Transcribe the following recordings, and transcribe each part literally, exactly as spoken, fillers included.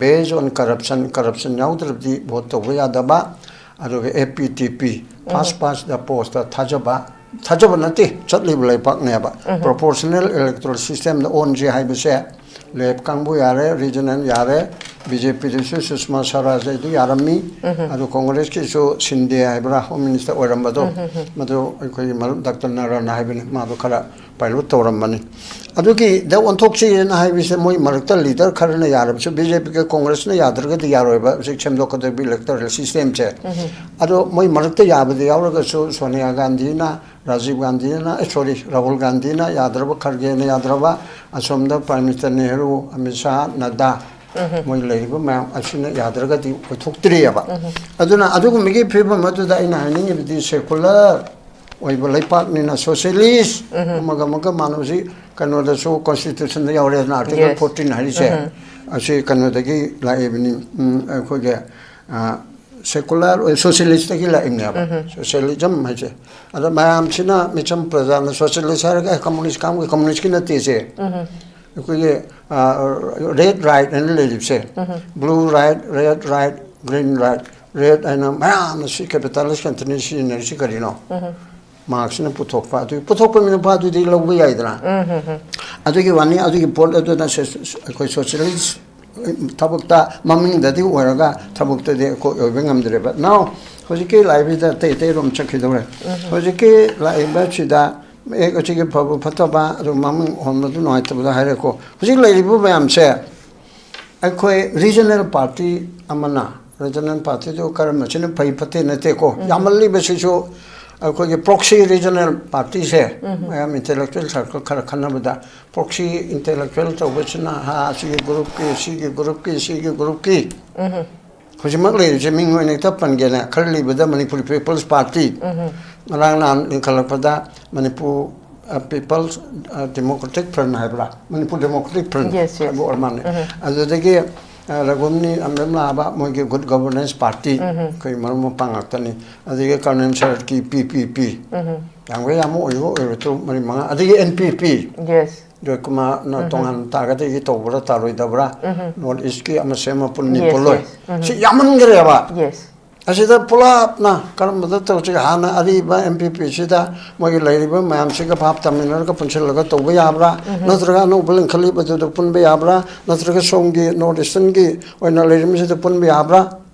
Based on corruption, corruption ꯌꯥꯎꯗ꯭ꯔꯕꯗꯤ vote ꯇꯧꯕ ꯌꯥꯗꯕ, ꯑꯗꯨꯒ F P T P, first past the post ꯊꯥꯖꯕ, ꯊꯥꯖꯕ ꯅꯠꯇꯦ, ꯆꯠꯂꯤꯕ ꯂꯩꯄꯥꯛꯅꯦꯕ꯫ Proportional electoral system ꯗ ꯑꯣꯟꯁꯤ ꯍꯥꯏꯕꯁꯦ, ꯂꯦꯐ ꯀꯥꯡꯕꯨ ꯌꯥꯔꯦ, ꯔꯤꯖꯅꯦꯜ ꯌꯥꯔꯦ, B J P ꯗꯁꯨ ꯁꯨꯁꯃꯥ ꯁ꯭ꯋꯔꯥꯖ ꯑꯗꯨ ꯌꯥꯔꯝꯃꯤ, ꯑꯗꯨ ꯀꯣꯡꯒ꯭ꯔꯦꯁꯀꯤꯁꯨ ꯁꯤꯟꯗꯦ ꯍꯥꯏꯕ꯭ꯔꯥ, ꯍꯣꯝ ꯃꯤꯅꯤꯁꯇꯔ ꯑꯣꯏꯔꯝꯕꯗꯣ, ꯃꯗꯨ ꯑꯩꯈꯣꯏꯒꯤ ꯃꯔꯨꯞ ꯗꯥꯛꯇꯔ ꯅꯥꯔꯥꯅ ꯍꯥꯏꯕꯅꯤ, ꯃꯥꯗꯣ ꯈꯔ ꯄꯥꯏꯂꯣꯠ ꯇꯧꯔꯝꯕꯅꯤ꯫ ꯑꯗꯨꯒꯤꯗ ꯑꯣꯟꯊꯣꯛꯁꯤꯅ ꯍꯥꯏꯕꯁꯦ ꯃꯣꯏ ꯃꯔꯛꯇ ꯂꯤꯗꯔ ꯈꯔꯅ ꯌꯥꯔꯕꯁꯨ, B J P ꯒ ꯀꯣꯡꯒ꯭ꯔꯦꯁꯅ ꯌꯥꯗ꯭ꯔꯒꯗꯤ ꯌꯥꯔꯣꯏꯕ ꯍꯧꯖꯤꯛ ꯁꯦꯝꯗꯣꯛꯀꯗꯧꯔꯤꯕ ꯏꯂꯦꯛꯇꯣꯔꯦꯜ ꯁꯤꯁꯇꯦꯝꯁꯦ꯫ ꯑꯗꯣ ꯃꯣꯏ ꯃꯔꯛꯇ ꯌꯥꯕꯗꯤ ꯌꯥꯎꯔꯒꯁꯨ ꯁꯣꯅꯤꯌꯥ ꯒꯥꯟꯙꯤꯅ, ꯔꯥꯖꯤꯕ ꯒꯥꯟꯙꯤꯅ, ꯑꯦ, ꯁꯣꯔꯤ, ꯔꯥꯍꯨꯜ ꯒꯥꯟꯙꯤꯅ ꯌꯥꯗ꯭ꯔꯕ, ꯈꯔꯒꯦꯅ ꯌꯥꯗ꯭ꯔꯕ, ꯑꯁꯣꯝꯗ ꯄ꯭ꯔꯥꯏꯝ ꯃꯤꯅꯤꯁꯇꯔ ꯅꯦꯍꯔꯨ, ꯑꯃꯤꯠ ꯁꯥꯍ, ꯅꯗꯥ, ꯃꯣꯏ ꯂꯩꯔꯤꯕ ꯃꯌꯥꯝ ꯑꯁꯤꯅ ꯌꯥꯗ꯭ꯔꯒꯗꯤ ꯑꯣꯏꯊꯣꯛꯇ꯭ꯔꯤꯑꯕ꯫ ꯑꯗꯨꯅ ꯑꯗꯨꯒꯨꯝꯕꯒꯤ ꯐꯤꯕꯝ ꯑꯗꯨꯗ ꯑꯩꯅ ꯍꯥꯏꯅꯤꯡꯉꯤꯕꯗꯤ ꯁꯦꯀꯨꯂꯔ ꯑꯣꯏꯕ ꯂꯩꯄꯥꯛꯅꯤꯅ ꯁꯣꯁꯤꯌꯦꯂꯤꯁ ꯑꯃꯒ ꯑꯃꯒ ꯃꯥꯟꯅꯕꯁꯤ ꯀꯩꯅꯣꯗꯁꯨ ꯀꯣꯟꯁꯇꯤꯇ꯭ꯌꯨꯁꯟꯗ ꯌꯥꯎꯔꯦꯗꯅ, ꯑꯥꯔꯇꯤꯀꯜ ꯐꯣꯔꯇꯤꯟ ꯍꯥꯏꯔꯤꯁꯦ꯫ ꯑꯁꯤ ꯀꯩꯅꯣꯗꯒꯤ ꯂꯥꯛꯏꯕꯅꯤ, ꯎꯝ, ꯑꯩꯈꯣꯏꯒꯤ, ꯑ, ꯁꯦꯀꯨꯂꯔ ꯑꯣꯏ, ꯁꯣꯁꯤꯌꯦꯂꯤꯁꯇꯒꯤ ꯂꯥꯛꯏꯕꯅꯦꯕ, ꯁꯣꯁꯤꯌꯦꯂꯤꯖꯝ ꯍꯥꯏꯁꯦ꯫ ꯑꯗ ꯃꯌꯥꯝꯁꯤꯅ ꯃꯤꯆꯝ ꯄ꯭ꯔꯖꯥꯅ ꯁꯣꯁꯤꯌꯦꯂꯤꯁ ꯍꯥꯏꯔꯒ, "ꯑꯦ, ꯀꯝꯃꯨꯅꯤꯁ ꯀꯥꯡꯕꯨꯒꯤ ꯀꯝꯃꯨꯅꯤꯁꯀꯤ ꯅꯠꯇꯦ ꯁꯦ꯫ ꯑꯩꯈꯣꯏꯒꯤ, ꯑ, ꯔꯦꯠ ꯔꯥꯏꯠ ꯍꯥꯏꯅ ꯂꯩꯔꯤꯕꯁꯦ, blue light, red light, green light, red ꯍꯥꯏꯅ ꯃꯌꯥꯝꯅ ꯁꯤ ꯀꯦꯄꯤꯇꯥꯂꯤꯁ ꯀꯟꯇ꯭ꯔꯤꯅ ꯁꯤꯖꯤꯟꯅꯔꯤꯁꯤ ꯀꯔꯤꯅꯣ?" ꯃꯥꯔꯛꯁꯅ ꯄꯨꯊꯣꯛꯄ, ꯑꯗꯨ ꯄꯨꯊꯣꯛꯄ ꯃꯤꯅ ꯐꯥꯗꯨꯗꯤ ꯂꯧꯕ ꯌꯥꯏꯗꯅ꯫ ꯑꯗꯨꯒꯤ ꯋꯥꯅꯤ, ꯑꯗꯨꯒꯤ ꯄꯣꯠ ꯑꯗꯨꯅ ꯁꯣ-, ꯁꯣ-, ꯑꯩꯈꯣꯏ ꯁꯣꯁꯤꯌꯦꯂꯤꯁ ꯊꯕꯛꯇ ꯃꯃꯤꯡꯗꯗꯤ ꯑꯣꯏꯔꯒ ꯊꯕꯛꯇꯗꯤ ꯑꯩꯈꯣꯏ ꯑꯣꯏꯕ ꯉꯝꯗ꯭ꯔꯦꯕ꯫ Now, ꯍꯧꯖꯤꯛꯀꯤ ꯂꯥꯛꯏꯕꯁꯤꯗ ꯑꯇꯩ ꯑꯇꯩꯔꯣꯝ ꯆꯠꯈꯤꯗꯧꯔꯦ꯫ ꯍꯧꯖꯤꯛꯀꯤ ꯂꯥꯛꯏꯕꯁꯤꯗ ꯑꯦ, ꯑꯁꯤꯒꯤ ꯐꯕ ꯐꯠꯇꯕ ꯑꯗꯨ ꯃꯃꯤꯡ ꯍꯣꯟꯕꯗꯨ ꯅꯨꯡꯉꯥꯏꯇꯕꯗ ꯍꯥꯏꯔꯦꯀꯣ꯫ ꯍꯧꯖꯤꯛ ꯂꯩꯔꯤꯕ ꯃꯌꯥꯝꯁꯦ ꯑꯩꯈꯣꯏ ꯔꯤꯖꯅꯦꯜ ꯄꯥꯔꯇꯤ ꯑꯃꯅ, ꯔꯤꯖꯅꯦꯜ ꯄꯥꯔꯇꯤꯗꯨ ꯀꯔꯝꯕꯁꯤꯅ ꯐꯩ ꯐꯠꯇꯦ ꯅꯠꯇꯦꯀꯣ꯫ ꯌꯥꯝꯃꯜꯂꯤꯕꯁꯤꯁꯨ ꯑꯩꯈꯣꯏꯒꯤ ꯄ꯭ꯔꯣꯛꯁꯤ ꯔꯤꯖꯅꯦꯜ ꯄꯥꯔꯇꯤꯁꯦ, ꯃꯌꯥꯝ ꯏꯟꯇꯦꯂꯦꯛꯆꯨꯋꯦꯜ ꯁꯔꯀꯜ ꯈꯔ ꯈꯟꯅꯕꯗ ꯄ꯭ꯔꯣꯛꯁꯤ ꯏꯟꯇꯦꯂꯦꯛꯆꯨꯋꯦꯜ ꯇꯧꯕꯁꯤꯅ, ꯍꯥ, ꯑꯁꯤꯒꯤ ꯒ꯭ꯔꯨꯞꯀꯤ, ꯁꯤꯒꯤ ꯒ꯭ꯔꯨꯞꯀꯤ, ꯁꯤꯒꯤ ꯒ꯭ꯔꯨꯞꯀꯤ꯫ ꯍꯧꯖꯤꯛꯃꯛ ꯂꯩꯔꯤꯁꯦ ꯃꯤꯡ ꯑꯣꯏꯅ ꯍꯦꯛꯇ ꯄꯟꯒꯦꯅꯦ, ꯈꯔ ꯂꯤꯕꯗ ꯃꯅꯤꯄꯨꯔ ꯄꯤꯄꯜꯁ ꯄꯥꯔꯇꯤ꯫ ꯉꯔꯥꯡ ꯅꯍꯥꯟ ꯂꯤꯡꯈꯠꯂꯛꯄꯗ ꯃꯅꯤꯄꯨꯔ, ꯑ, ꯄꯤꯄꯜꯁ, ꯑ, ꯗꯦꯃꯣꯀ꯭ꯔꯦꯇꯤꯛ ꯐ꯭ꯔꯟ ꯍꯥꯏꯕ꯭ꯔꯥ? ꯃꯅꯤꯄꯨꯔ ꯗꯦꯃꯣꯀ꯭ꯔꯦꯇꯤꯛ ꯐ꯭ꯔꯟ ꯍꯥꯏꯕ ꯑꯣꯏꯔ ꯃꯥꯜꯂꯦ꯫ ꯑꯗꯨꯗꯒꯤ, ꯑ, ꯔꯘꯨꯃꯅꯤ ꯑꯝꯕꯦꯝꯂꯥ ꯍꯥꯏꯕ ꯃꯣꯏꯒꯤ ꯒꯨꯗ ꯒꯣꯚꯔꯅꯦꯟꯁ ꯄꯥꯔꯇꯤ, ꯑꯩꯈꯣꯏ ꯃꯔꯨꯞ ꯃꯄꯥꯡ ꯉꯥꯛꯇꯅꯤ꯫ ꯑꯗꯒꯤ ꯀꯔꯅꯦꯜ ꯁꯔꯠꯀꯤ P P P, ꯌꯥꯝꯈꯩ ꯌꯥꯝꯕ ꯑꯣꯏꯕ ꯑꯣꯏꯔꯣ, ꯇꯔꯨꯛ, ꯃꯔꯤ, ꯃꯉꯥ, ꯑꯗꯒꯤ N P P꯫ ꯖꯣꯏꯀꯨꯃꯥꯔꯅ ꯇꯣꯉꯥꯟ ꯇꯥꯒꯗꯒꯤ ꯇꯧꯕ꯭ꯔꯥ ꯇꯥꯔꯣꯏꯗꯕ꯭ꯔꯥ? ꯅꯣꯔꯠ ꯏꯁꯀꯤ ꯑꯃ ꯁꯦꯝ ꯑꯃ ꯄꯨꯟꯅꯤ ꯄꯨꯜꯂꯣꯏ꯫ ꯁꯤ ꯌꯥꯝꯃꯟꯈ꯭ꯔꯦꯕ꯫ ꯑꯁꯤꯗ ꯄꯨꯂꯞꯅ ꯀꯔꯝꯕꯗ ꯇꯧꯁꯤꯒꯦ? ꯍꯥꯟꯅ ꯑꯔꯤꯕ ꯑꯦꯝ ꯄꯤ ꯄꯤꯁꯤꯗ ꯃꯣꯏꯒꯤ ꯂꯩꯔꯤꯕ ꯃꯌꯥꯝꯁꯤꯒ ꯚꯥꯞ ꯇꯥꯃꯤꯟꯅꯔꯒ ꯄꯨꯟꯁꯤꯜꯂꯒ ꯇꯧꯕ ꯌꯥꯕ꯭ꯔꯥ? ꯅꯠꯇ꯭ꯔꯒ ꯑꯅꯧꯕ ꯂꯤꯡꯈꯠꯂꯤꯕꯗꯨꯗ ꯄꯨꯟꯕ ꯌꯥꯕ꯭ꯔꯥ? ꯅꯠꯇ꯭ꯔꯒ ꯁꯣꯝꯒꯤ ꯅꯣꯔꯠ ꯏꯁꯇꯔꯟꯒꯤ ꯑꯣꯏꯅ ꯂꯩꯔꯤꯕꯁꯤꯗ ꯄꯨꯟꯕ ꯌꯥꯕ꯭ꯔꯥ?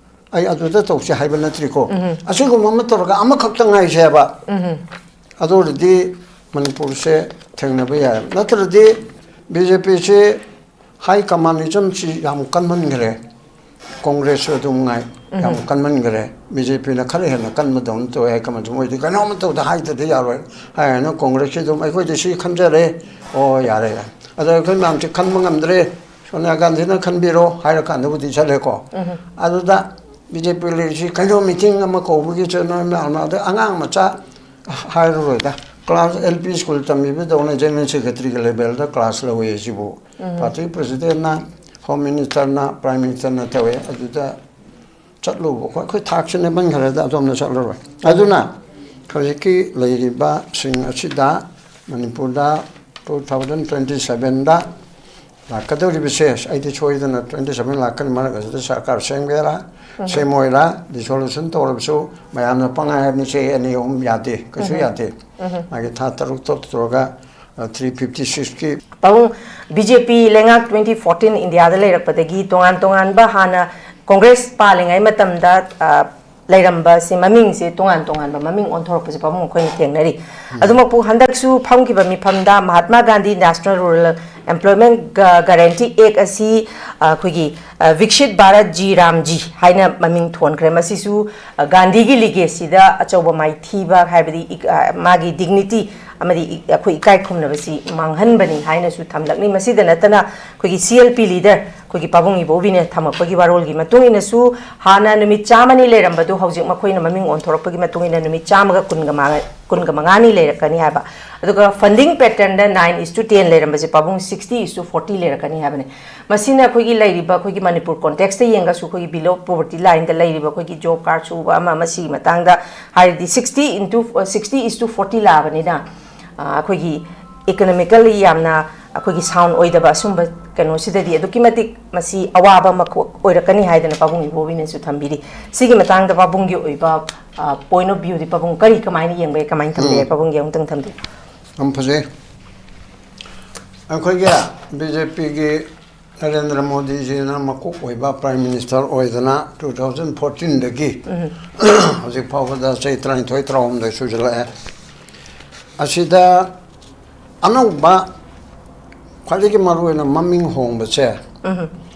ꯑꯩ ꯑꯗꯨꯗ ꯇꯧꯁꯤ ꯍꯥꯏꯕ ꯅꯠꯇ꯭ꯔꯤꯀꯣ꯫ ꯑꯁꯤꯒꯨꯝꯕ ꯑꯃ ꯇꯧꯔꯒ ꯑꯃꯈꯛꯇ ꯉꯥꯏꯁꯦ ꯍꯥꯏꯕ꯫ ꯑꯗꯨ ꯑꯣꯏꯔꯗꯤ ꯃꯅꯤꯄꯨꯔꯁꯦ ꯊꯦꯡꯅꯕ ꯌꯥꯏ꯫ ꯅꯠꯇ꯭ꯔꯗꯤ ꯕꯤ ꯖꯦ ꯄꯤꯁꯤ ꯍꯥꯏ ꯀꯃꯥꯟꯅꯤꯖꯝꯁꯤ ꯌꯥꯝ ꯀꯟꯃꯟꯈ꯭ꯔꯦ꯫ ꯀꯣꯡꯒ꯭ꯔꯦꯁꯁꯨ ꯑꯗꯨꯝ ꯉꯥꯏ, ꯌꯥꯝ ꯀꯟꯃꯟꯈ꯭ꯔꯦ꯫ ꯕꯤ ꯖꯦ ꯄꯤꯅ ꯈꯔ ꯍꯦꯟꯅ ꯀꯟꯕꯗꯧꯅ ꯇꯧꯋꯦ ꯍꯥꯏ ꯀꯃꯥꯟꯅꯤꯖꯝ꯫ ꯃꯣꯏꯗꯤ ꯀꯩꯅꯣꯝ ꯇꯧꯗ ꯍꯥꯏꯗꯗꯤ ꯌꯥꯔꯣꯏ ꯍꯥꯏꯅ ꯀꯣꯡꯒ꯭ꯔꯦꯁꯁꯤ ꯑꯗꯨꯝ ꯑꯩꯈꯣꯏꯗꯤ ꯁꯤ ꯈꯟꯖꯔꯦ, ꯑꯣ ꯌꯥꯔꯦ ꯌꯥꯔꯦ꯫ ꯑꯗ ꯑꯩꯈꯣꯏ ꯃꯌꯥꯝꯁꯤ ꯈꯟꯕ ꯉꯝꯗ꯭ꯔꯦ, ꯁꯣꯅꯤꯌꯥ ꯒꯥꯟꯙꯤꯅ ꯈꯟꯕꯤꯔꯣ ꯍꯥꯏꯔꯀꯥꯟꯗꯕꯨꯗꯤ ꯆꯠꯂꯦꯀꯣ꯫ ꯑꯗꯨꯗ ꯕꯤ ꯖꯦ ꯄꯤ ꯂꯩꯔꯤꯁꯤ ꯀꯩꯅꯣ ꯃꯤꯇꯤꯡ ꯑꯃ ꯀꯧꯕꯒꯤ ꯆꯠꯅ ꯃꯌꯥꯝꯅ ꯑꯗ ꯑꯉꯥꯡ ꯃꯆꯥ ꯍꯥꯏꯔꯔꯣꯏꯗ, ꯀ꯭ꯂꯥꯁ ꯑꯦꯜ ꯄꯤ ꯁ꯭ꯀꯨꯜ ꯇꯝꯕꯤꯕꯗꯧꯅ ꯖꯦꯅꯔꯦꯜ ꯁꯦꯀ꯭ꯔꯦꯇꯔꯤꯒꯤ ꯂꯦꯕꯦꯜꯗ ꯀ꯭ꯂꯥꯁ ꯂꯧꯋꯦ ꯁꯤꯕꯨ꯫ ꯄꯥꯔꯇꯤ ꯄ꯭ꯔꯁꯤꯗꯦꯟꯅ, ꯍꯣꯝ ꯃꯤꯅꯤꯁꯇꯔꯅ, ꯄ꯭ꯔꯥꯏꯝ ꯃꯤꯅꯤꯁꯇꯔꯅ ꯇꯧꯋꯦ꯫ ꯑꯗꯨꯗ ꯆꯠꯂꯨꯕ ꯑꯩꯈꯣꯏ, ꯑꯩꯈꯣꯏ ꯊꯥꯛꯁꯤ ꯅꯦꯝꯃꯟꯈ꯭ꯔꯦꯗ, ꯑꯗꯣꯝꯗ ꯆꯠꯂꯔꯣꯏ꯫ ꯑꯗꯨꯅ ꯍꯧꯖꯤꯛꯀꯤ ꯂꯩꯔꯤꯕꯁꯤꯡ ꯑꯁꯤꯗ ꯃꯅꯤꯄꯨꯔꯗ ꯇꯨ ꯊꯥꯎꯖꯟ ꯇ꯭ꯋꯦꯟꯇꯤ ꯁꯕꯦꯟꯗ ꯂꯥꯛꯀꯗꯧꯔꯤꯕꯁꯦ, ꯑꯩꯗꯤ ꯁꯣꯏꯗꯅ ꯇ꯭ꯋꯦꯟꯇꯤ ꯁꯕꯦꯟ ꯂꯥꯛꯀꯅꯤ, ꯃꯔꯛ ꯑꯁꯤꯗ ꯁꯔꯀꯥꯔ ꯁꯦꯝꯒꯦꯔꯥ ꯁꯦꯝꯃꯣꯏꯔꯥ, ꯗꯤꯁꯣꯂꯨꯁꯟ ꯇꯧꯔꯕꯁꯨ ꯃꯌꯥꯝꯅ ꯄꯪꯉꯥꯏ ꯍꯥꯏꯕꯅꯤ, ꯆꯍꯤ ꯑꯅꯤ ꯑꯍꯨꯝ ꯌꯥꯗꯦ, ꯀꯩꯁꯨ ꯌꯥꯗꯦ꯫ ꯃꯥꯒꯤ ꯊꯥ ꯇꯔꯨꯛ ꯇꯔꯨꯛ ꯇꯧꯔꯒ ꯊ꯭ꯔꯤ ꯐꯤꯐꯇꯤ ꯁꯤꯛꯁꯀꯤ ꯄꯥꯕꯨꯡ, ꯕꯤ ꯖꯦ ꯄꯤ ꯂꯩꯉꯥꯛ ꯇ꯭ꯋꯦꯟꯇꯤ ꯐꯣꯔꯇꯤꯟ ꯏꯟꯗꯤꯌꯥꯗ ꯂꯩꯔꯛꯄꯗꯒꯤ ꯇꯣꯉꯥꯟ ꯇꯣꯉꯥꯟꯕ, ꯍꯥꯟꯅ ꯀꯣꯡꯒ꯭ꯔꯦꯁ ꯄꯥꯜꯂꯤꯉꯩ ꯃꯇꯝꯗ, ꯑ, ꯂꯩꯔꯝꯕꯁꯤ ꯃꯃꯤꯡꯁꯤ ꯇꯣꯉꯥꯟ ꯇꯣꯉꯥꯟꯕ ꯃꯃꯤꯡ ꯑꯣꯟꯊꯣꯔꯛꯄꯁꯦ ꯄꯥꯕꯨꯡ ꯑꯩꯈꯣꯏꯅ ꯊꯦꯡꯅꯔꯤ꯫ ꯑꯗꯨꯃꯛꯄꯨ ꯍꯟꯗꯛꯁꯨ ꯐꯝꯈꯤꯕ ꯃꯤꯐꯝꯗ Mahatma Gandhi national rural employment ꯒ-, ꯒꯥꯔꯦꯟꯇꯤ ꯑꯦꯛ ꯑꯁꯤ, ꯑ, ꯑꯩꯈꯣꯏꯒꯤ, ꯑ, ꯚꯤꯛꯁꯤꯠ ꯚꯥꯔꯠ ꯖꯤ ꯔꯥꯝ ꯖꯤ ꯍꯥꯏꯅ ꯃꯃꯤꯡ ꯊꯣꯟꯈ꯭ꯔꯦ꯫ ꯃꯁꯤꯁꯨ, ꯑ, ꯒꯥꯟꯙꯤꯒꯤ ꯂꯤꯒꯦꯁꯤꯗ ꯑꯆꯧꯕ ꯃꯥꯏꯊꯤꯕ, ꯍꯥꯏꯕꯗꯤ ꯏꯛ-, ꯑ, ꯃꯥꯒꯤ ꯗꯤꯒꯅꯤꯇꯤ ꯑꯃꯗꯤ ꯏ-, ꯑꯩꯈꯣꯏ ꯏꯀꯥꯏ ꯈꯨꯝꯅꯕꯁꯤ ꯃꯥꯡꯍꯟꯕꯅꯤ ꯍꯥꯏꯅꯁꯨ ꯊꯝꯂꯛꯂꯤ꯫ ꯃꯁꯤꯗ ꯅꯠꯇꯅ ꯑꯩꯈꯣꯏꯒꯤ ꯁꯤ ꯑꯦꯜ ꯄꯤ ꯂꯤꯗꯔ ꯑꯩꯈꯣꯏꯒꯤ ꯄꯥꯕꯨꯡ ꯏꯕꯣꯕꯤꯅ ꯊꯝꯃꯛꯄꯒꯤ ꯋꯥꯔꯣꯜꯒꯤ ꯃꯇꯨꯡ ꯏꯟꯅꯁꯨ ꯍꯥꯟꯅ ꯅꯨꯃꯤꯠ ꯆꯥꯝꯃꯅꯤ ꯂꯩꯔꯝꯕꯗꯨ ꯍꯧꯖꯤꯛ ꯃꯈꯣꯏꯅ ꯃꯃꯤꯡ ꯑꯣꯟꯊꯣꯔꯛꯄꯒꯤ ꯃꯇꯨꯡ ꯏꯟꯅ ꯅꯨꯃꯤꯠ ꯆꯥꯝꯃꯒ ꯀꯨꯟꯒ ꯃꯉꯥ, ꯀꯨꯟꯒ ꯃꯉꯥꯅꯤ ꯂꯩꯔꯛꯀꯅꯤ ꯍꯥꯏꯕ꯫ ꯑꯗꯨꯒ funding patternꯗ nine is to ten ꯂꯩꯔꯝꯕꯁꯦ ꯄꯥꯕꯨꯡ sixty is to forty ꯂꯩꯔꯛꯀꯅꯤ ꯍꯥꯏꯕꯅꯤ꯫ ꯃꯁꯤꯅ ꯑꯩꯈꯣꯏꯒꯤ ꯂꯩꯔꯤꯕ ꯑꯩꯈꯣꯏꯒꯤ ꯃꯅꯤꯄꯨꯔ context ꯌꯦꯡꯉꯒꯁꯨ ꯑꯩꯈꯣꯏꯒꯤ below poverty lineꯗ ꯂꯩꯔꯤꯕ ꯑꯩꯈꯣꯏꯒꯤ job card ꯁꯨꯕ ꯑꯃ ꯑꯃ ꯁꯤꯒꯤ ꯃꯇꯥꯡꯗ ꯍꯥꯏꯔꯗꯤ sixty into, sixty is to forty ꯂꯥꯛꯑꯕꯅꯤꯅ, ꯑ, ꯑꯩꯈꯣꯏꯒꯤ ꯏꯀꯣꯅꯣꯃꯤꯀꯦꯜꯂꯤ ꯌꯥꯝꯅ ꯑꯩꯈꯣꯏꯒꯤ ꯁꯥꯎꯟ ꯑꯣꯏꯗꯕ ꯑꯁꯨꯝꯕ ꯀꯩꯅꯣꯁꯤꯗꯗꯤ ꯑꯗꯨꯛꯀꯤ ꯃꯇꯤꯛ ꯃꯁꯤ ꯑꯋꯥꯕ ꯑꯃ ꯑꯣꯏꯔꯛꯀꯅꯤ ꯍꯥꯏꯗꯅ ꯄꯥꯕꯨꯡ ꯏꯕꯣꯕꯤꯅꯁꯨ ꯊꯝꯕꯤꯔꯤ꯫ ꯁꯤꯒꯤ ꯃꯇꯥꯡꯗ ꯄꯥꯕꯨꯡꯒꯤ ꯑꯣꯏꯕ ꯄꯣꯏꯟ ꯑꯣꯐ ꯚ꯭ꯌꯨꯗꯤ ꯄꯥꯕꯨꯡ ꯀꯔꯤ, ꯀꯃꯥꯏꯅ ꯌꯦꯡꯕ ꯌꯥꯏ, ꯀꯃꯥꯏꯅ ꯊꯝꯕ ꯌꯥꯏ? ꯎꯝ꯫ ꯄꯥꯕꯨꯡꯒꯤ ꯑꯃꯨꯛꯇꯪ ꯊꯝꯕꯤꯌꯨ꯫ ꯌꯥꯝ ꯐꯖꯩ꯫ ꯑꯩꯈꯣꯏꯒꯤ ꯕꯤ ꯖꯦ ꯄꯤꯒꯤ ꯅꯔꯦꯟꯗ꯭ꯔ ꯃꯣꯗꯤꯖꯤꯅ ꯃꯀꯣꯛ ꯑꯣꯏꯕ ꯄ꯭ꯔꯥꯏꯝ ꯃꯤꯅꯤꯁꯇꯔ ꯑꯣꯏꯗꯅ ꯇꯨ ꯊꯥꯎꯖꯟ ꯐꯣꯔꯇꯤꯟꯗꯒꯤ ꯍꯧꯖꯤꯛ ꯐꯥꯎꯕꯗ ꯆꯍꯤ ꯇꯔꯥꯅꯤꯊꯣꯏ, ꯇꯔꯥꯍꯨꯝꯗꯣꯏ ꯁꯨꯖꯜꯂꯛꯑꯦ꯫ ꯑꯁꯤꯗ ꯑꯅꯧꯕ, ꯈ꯭ꯋꯥꯏꯗꯒꯤ ꯃꯔꯨꯑꯣꯏꯅ ꯃꯃꯤꯡ ꯍꯣꯡꯕꯁꯦ,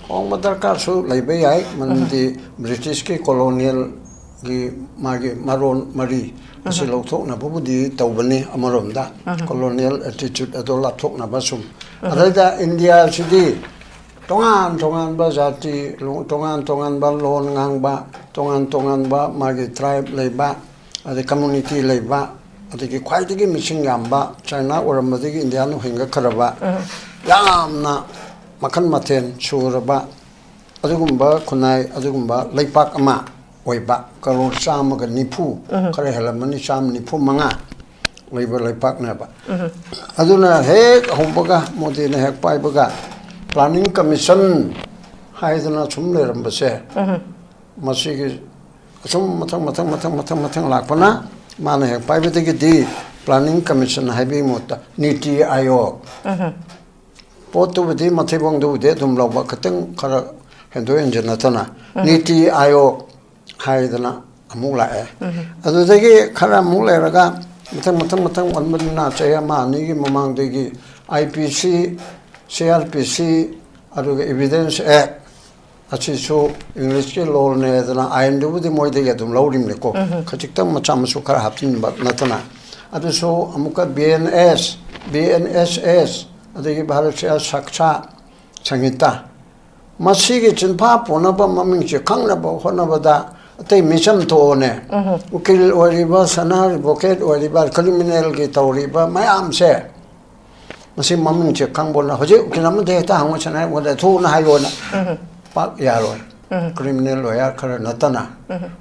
ꯍꯣꯡꯕ ꯗꯔꯀꯥꯔꯁꯨ ꯂꯩꯕ ꯌꯥꯏ, ꯃꯔꯝꯗꯤ ꯕ꯭ꯔꯤꯇꯤꯁꯀꯤ ꯀꯣꯂꯣꯅꯤꯌꯦꯜꯒꯤ ꯃꯥꯒꯤ ꯃꯔꯣꯟ ꯃꯔꯤ ꯑꯁꯤ ꯂꯧꯊꯣꯛꯅꯕꯕꯨꯗꯤ ꯇꯧꯕꯅꯤ ꯑꯃꯔꯣꯝꯗ, ꯀꯣꯂꯣꯅꯤꯌꯦꯜ ꯑꯦꯇꯤꯇ꯭ꯌꯨꯠ ꯑꯗꯣ ꯂꯥꯞꯊꯣꯛꯅꯕ ꯁꯨꯝ꯫ ꯑꯗꯩꯗ ꯏꯟꯗꯤꯌꯥꯁꯤꯗꯤ ꯇꯣꯉꯥꯟ ꯇꯣꯉꯥꯟꯕ ꯖꯥꯇꯤ, ꯇꯣꯉꯥꯟ ꯇꯣꯉꯥꯟꯕ ꯂꯣꯟ ꯉꯥꯡꯕ, ꯇꯣꯉꯥꯟ ꯇꯣꯉꯥꯟꯕ ꯃꯥꯒꯤ ꯇ꯭ꯔꯥꯏꯕ ꯂꯩꯕ, ꯑꯗꯩ ꯀꯝꯃꯨꯅꯤꯇꯤ ꯂꯩꯕ, ꯑꯗꯒꯤ ꯈ꯭ꯋꯥꯏꯗꯒꯤ ꯃꯁꯤꯡ ꯌꯥꯝꯕ ꯆꯥꯏꯅꯥ ꯑꯣꯏꯔꯝꯕꯗꯒꯤ ꯏꯟꯗꯤꯌꯥꯅ ꯍꯦꯟꯒꯠꯈ꯭ꯔꯕ, ꯌꯥꯝꯅ ꯃꯈꯜ ꯃꯊꯦꯜ ꯁꯨꯔꯕ ꯑꯗꯨꯒꯨꯝꯕ ꯈꯨꯟꯅꯥꯏ, ꯑꯗꯨꯒꯨꯝꯕ ꯂꯩꯄꯥꯛ ꯑꯃ ꯑꯣꯏꯕ, ꯀꯔꯣꯔ ꯆꯥꯝꯃꯒ ꯅꯤꯐꯨ, ꯈꯔ ꯍꯦꯜꯂꯝꯃꯅꯤ, ꯆꯥꯝꯃ ꯅꯤꯐꯨ ꯃꯉꯥ ꯂꯩꯕ ꯂꯩꯄꯥꯛꯅꯦꯕ꯫ ꯑꯗꯨꯅ ꯍꯦꯛ ꯍꯧꯕꯒ, ꯃꯣꯗꯤꯅ ꯍꯦꯛ ꯄꯥꯏꯕꯒ, ꯄ꯭ꯂꯥꯅꯤꯡ ꯀꯃꯤꯁꯟ ꯍꯥꯏꯗꯅ ꯁꯨꯝ ꯂꯩꯔꯝꯕꯁꯦ, ꯃꯁꯤꯒꯤ ꯑꯁꯨꯝ ꯃꯊꯪ, ꯃꯊꯪ, ꯃꯊꯪ, ꯃꯊꯪ, ꯃꯊꯪ ꯂꯥꯛꯄꯅ, ꯃꯥꯅ ꯍꯦꯛ ꯄꯥꯏꯕꯗꯒꯤꯗꯤ ꯄ꯭ꯂꯥꯅꯤꯡ ꯀꯃꯤꯁꯟ ꯍꯥꯏꯕꯒꯤ ꯃꯍꯨꯠꯇ ꯅꯤꯇꯤ ꯑꯥꯌꯣꯒ, ꯄꯣꯠꯇꯨꯕꯨꯗꯤ ꯃꯊꯤꯕꯣꯡꯗꯨꯕꯨꯗꯤ ꯑꯗꯨꯝ ꯂꯧꯕ, ꯈꯤꯇꯪ ꯈꯔ ꯍꯦꯟꯗꯣꯛ ꯍꯦꯟꯖꯤꯟ ꯅꯠꯇꯅ, ꯅꯤꯇꯤ ꯑꯥꯌꯣꯒ ꯍꯥꯏꯗꯅ ꯑꯃꯨꯛ ꯂꯥꯛꯑꯦ꯫ ꯑꯗꯨꯗꯒꯤ ꯈꯔ ꯑꯃꯨꯛ ꯂꯩꯔꯒ ꯃꯊꯪ, ꯃꯊꯪ, ꯃꯊꯪ ꯑꯣꯟꯕꯅꯤꯅ ꯆꯍꯤ ꯑꯃ ꯑꯅꯤꯒꯤ ꯃꯃꯥꯡꯗꯒꯤ ꯑꯥꯏ ꯄꯤ ꯁꯤ, ꯁꯤ ꯑꯥꯔ ꯄꯤ ꯁꯤ, ꯑꯗꯨꯒ ꯏꯚꯤꯗꯦꯟꯁ ꯑꯦꯛ, ꯑꯁꯤꯁꯨ ꯏꯪꯂꯤꯁꯀꯤ ꯂꯣꯜꯅꯦꯗꯅ ꯑꯥꯏꯟꯗꯨꯕꯨꯗꯤ ꯃꯣꯏꯗꯒꯤ ꯑꯗꯨꯝ ꯂꯧꯔꯤꯕꯅꯤꯀꯣ, ꯈꯖꯤꯛꯇꯪ ꯃꯆꯥ ꯃꯁꯨ ꯈꯔ ꯍꯥꯞꯆꯤꯟꯕ ꯅꯠꯇꯅ꯫ ꯑꯗꯨꯁꯨ ꯑꯃꯨꯛꯀ B N S, B N S S, ꯑꯗꯒꯤ ꯚꯥꯔꯠꯁꯤꯌꯥ ꯁꯛꯁꯥ ꯁꯪꯍꯤꯇꯥ, ꯃꯁꯤꯒꯤ ꯆꯤꯟꯐꯥ ꯄꯨꯅꯕ ꯃꯃꯤꯡꯁꯦ ꯈꯪꯅꯕ ꯍꯣꯠꯅꯕꯗ ꯑꯇꯩ ꯃꯤꯆꯝ ꯊꯣꯛꯑꯣꯅꯦ, ꯎꯀꯤꯜ ꯑꯣꯏꯔꯤꯕ, ꯁꯅꯥ ꯑꯦꯗꯚꯣꯀꯦꯠ ꯑꯣꯏꯔꯤꯕ, ꯀ꯭ꯔꯤꯃꯤꯅꯦꯜꯒꯤ ꯇꯧꯔꯤꯕ ꯃꯌꯥꯝꯁꯦ, ꯃꯁꯤ ꯃꯃꯤꯡꯁꯦ ꯈꯪꯕꯅ ꯍꯧꯖꯤꯛ ꯎꯀꯤꯜ ꯑꯃꯗ ꯍꯦꯛꯇ ꯍꯪꯉꯨ, ꯁꯅꯥ ꯑꯦꯗꯚꯣꯀꯦꯠ ꯊꯨꯅ ꯍꯥꯏꯌꯣꯅ ꯄꯥꯛ ꯌꯥꯔꯣꯏ꯫ ꯀ꯭ꯔꯤꯃꯤꯅꯦꯜ ꯂꯣꯌꯔ ꯈꯔ ꯅꯠꯇꯅ꯫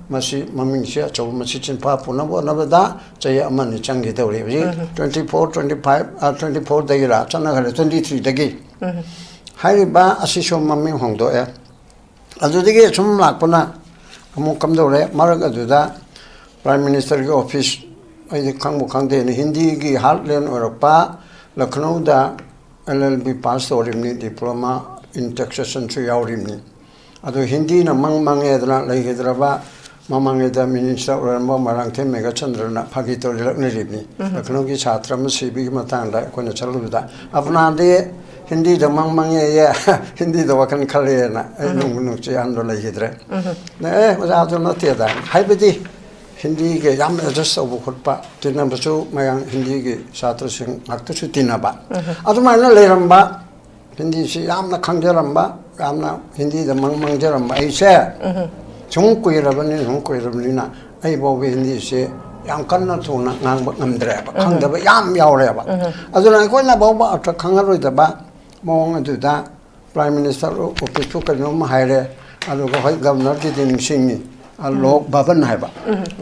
ꯃꯁꯤ ꯃꯃꯤꯡꯁꯤ ꯑꯆꯧꯕ, ꯃꯁꯤ ꯆꯤꯟꯐꯥ ꯄꯨꯅꯕ ꯍꯣꯠꯅꯕꯗ ꯆꯍꯤ ꯑꯃꯅꯤ ꯆꯪꯈꯤꯗꯧꯔꯤ꯫ ꯍꯧꯖꯤꯛ twenty four, twenty five, twenty ꯐꯣꯔꯗꯒꯤꯔ ꯆꯠꯅꯈ꯭ꯔꯦ, ꯇ꯭ꯋꯦꯟꯇꯤ ꯊ꯭ꯔꯤꯗꯒꯤ꯫ ꯍꯥꯏꯔꯤꯕ ꯑꯁꯤꯁꯨ ꯃꯃꯤꯡ ꯍꯣꯡꯗꯣꯛꯑꯦ꯫ ꯑꯗꯨꯗꯒꯤ ꯁꯨꯝ ꯂꯥꯛꯄꯅ ꯑꯃꯨꯛ ꯀꯝꯗꯧꯔꯦ, ꯃꯔꯛ ꯑꯗꯨꯗ ꯄ꯭ꯔꯥꯏꯝ ꯃꯤꯅꯤꯁꯇꯔꯒꯤ ꯑꯣꯐꯤꯁ, ꯑꯩꯗꯤ ꯈꯪꯕꯨ ꯈꯪꯗꯦꯅꯦ, ꯍꯤꯟꯗꯤꯒꯤ ꯍꯥꯔꯠꯂꯦꯟ ꯑꯣꯏꯔꯛꯄ ꯂꯈꯅꯧꯗ ꯑꯦꯜ ꯑꯦꯜ ꯕꯤ ꯄꯥꯁ ꯇꯧꯔꯤꯕꯅꯤ, ꯗꯤꯄ꯭ꯂꯣꯃꯥ ꯏꯟ ꯇꯦꯛꯁꯦꯁꯟꯁꯨ ꯌꯥꯎꯔꯤꯕꯅꯤ꯫ ꯑꯗꯨ ꯍꯤꯟꯗꯤꯅ ꯃꯪ ꯃꯪꯉꯦꯗꯅ ꯂꯩꯈꯤꯗ꯭ꯔꯕ ꯃꯃꯥꯡꯉꯩꯗ ꯃꯤꯅꯤꯁꯇꯔ ꯑꯣꯏꯔꯝꯕ ꯃꯣꯏꯔꯥꯡꯊꯦꯝ ꯃꯦꯘꯆꯟꯗ꯭ꯔꯅ ꯐꯥꯒꯤ ꯇꯧꯔꯤꯂꯛꯅꯔꯤꯕꯅꯤ꯫ ꯂꯈꯅꯧꯒꯤ ꯁꯥꯇ꯭ꯔ ꯑꯃ ꯁꯤꯕꯒꯤ ꯃꯇꯥꯡꯗ ꯑꯩꯈꯣꯏꯅ ꯆꯠꯂꯨꯕꯗ, ꯑꯄꯅꯥꯗꯤ ꯍꯤꯟꯗꯤꯗ ꯃꯪ ꯃꯪꯉꯦꯌꯦ, ꯍꯤꯟꯗꯤꯗ ꯋꯥꯈꯜ ꯈꯜꯂꯦꯅ ꯑꯩ ꯅꯨꯡꯕꯨ ꯅꯨꯡꯁꯤ, ꯑꯍꯟꯗꯣ ꯂꯩꯈꯤꯗ꯭ꯔꯦ꯫ ꯑꯦ, ꯑꯣꯖꯥꯗꯣ ꯅꯠꯇꯦꯗ꯫ ꯍꯥꯏꯕꯗꯤ ꯍꯤꯟꯗꯤꯒ ꯌꯥꯝꯅ ꯑꯦꯗꯖꯁ ꯇꯧꯕ ꯈꯣꯠꯄ, ꯇꯤꯟꯅꯕꯁꯨ ꯃꯌꯥꯝ ꯍꯤꯟꯗꯤꯒꯤ ꯁꯥꯇ꯭ꯔꯁꯤꯡ ꯉꯥꯛꯇꯁꯨ ꯇꯤꯟꯅꯕ꯫ ꯑꯗꯨꯃꯥꯏꯅ ꯂꯩꯔꯝꯕ, ꯍꯤꯟꯗꯤꯁꯤ ꯌꯥꯝꯅ ꯈꯪꯖꯔꯝꯕ, ꯌꯥꯝꯅ ꯍꯤꯟꯗꯤꯗ ꯃꯪ ꯃꯪꯖꯔꯝꯕ ꯑꯩꯁꯦ, ꯁꯨꯝ ꯀꯨꯏꯔꯕꯅꯤꯅ, ꯁꯨꯝ ꯀꯨꯏꯔꯕꯅꯤꯅ ꯑꯩ ꯐꯥꯎꯕ ꯍꯤꯟꯗꯤꯁꯤ ꯌꯥꯝ ꯀꯟꯅ ꯊꯨꯅ ꯉꯥꯡꯕ ꯉꯝꯗ꯭ꯔꯦꯕ, ꯈꯪꯗꯕ ꯌꯥꯝ ꯌꯥꯎꯔꯦꯕ꯫ ꯑꯗꯨꯅ ꯑꯩꯈꯣꯏꯅ ꯐꯥꯎꯕ ꯑꯔꯊ ꯈꯪꯉꯔꯣꯏꯗꯕ ꯃꯑꯣꯡ ꯑꯗꯨꯗ ꯄ꯭ꯔꯥꯏꯝ ꯃꯤꯅꯤꯁꯇꯔ ꯑꯣꯐꯤꯁꯄꯨ ꯀꯩꯅꯣꯝ ꯍꯥꯏꯔꯦ, ꯑꯗꯨꯒ ꯍꯣꯏ, ꯒꯕꯅꯔꯒꯤꯗꯤ ꯅꯤꯡꯁꯤꯡꯉꯤ, ꯑ, ꯂꯣꯛ ꯚꯕꯟ ꯍꯥꯏꯕ,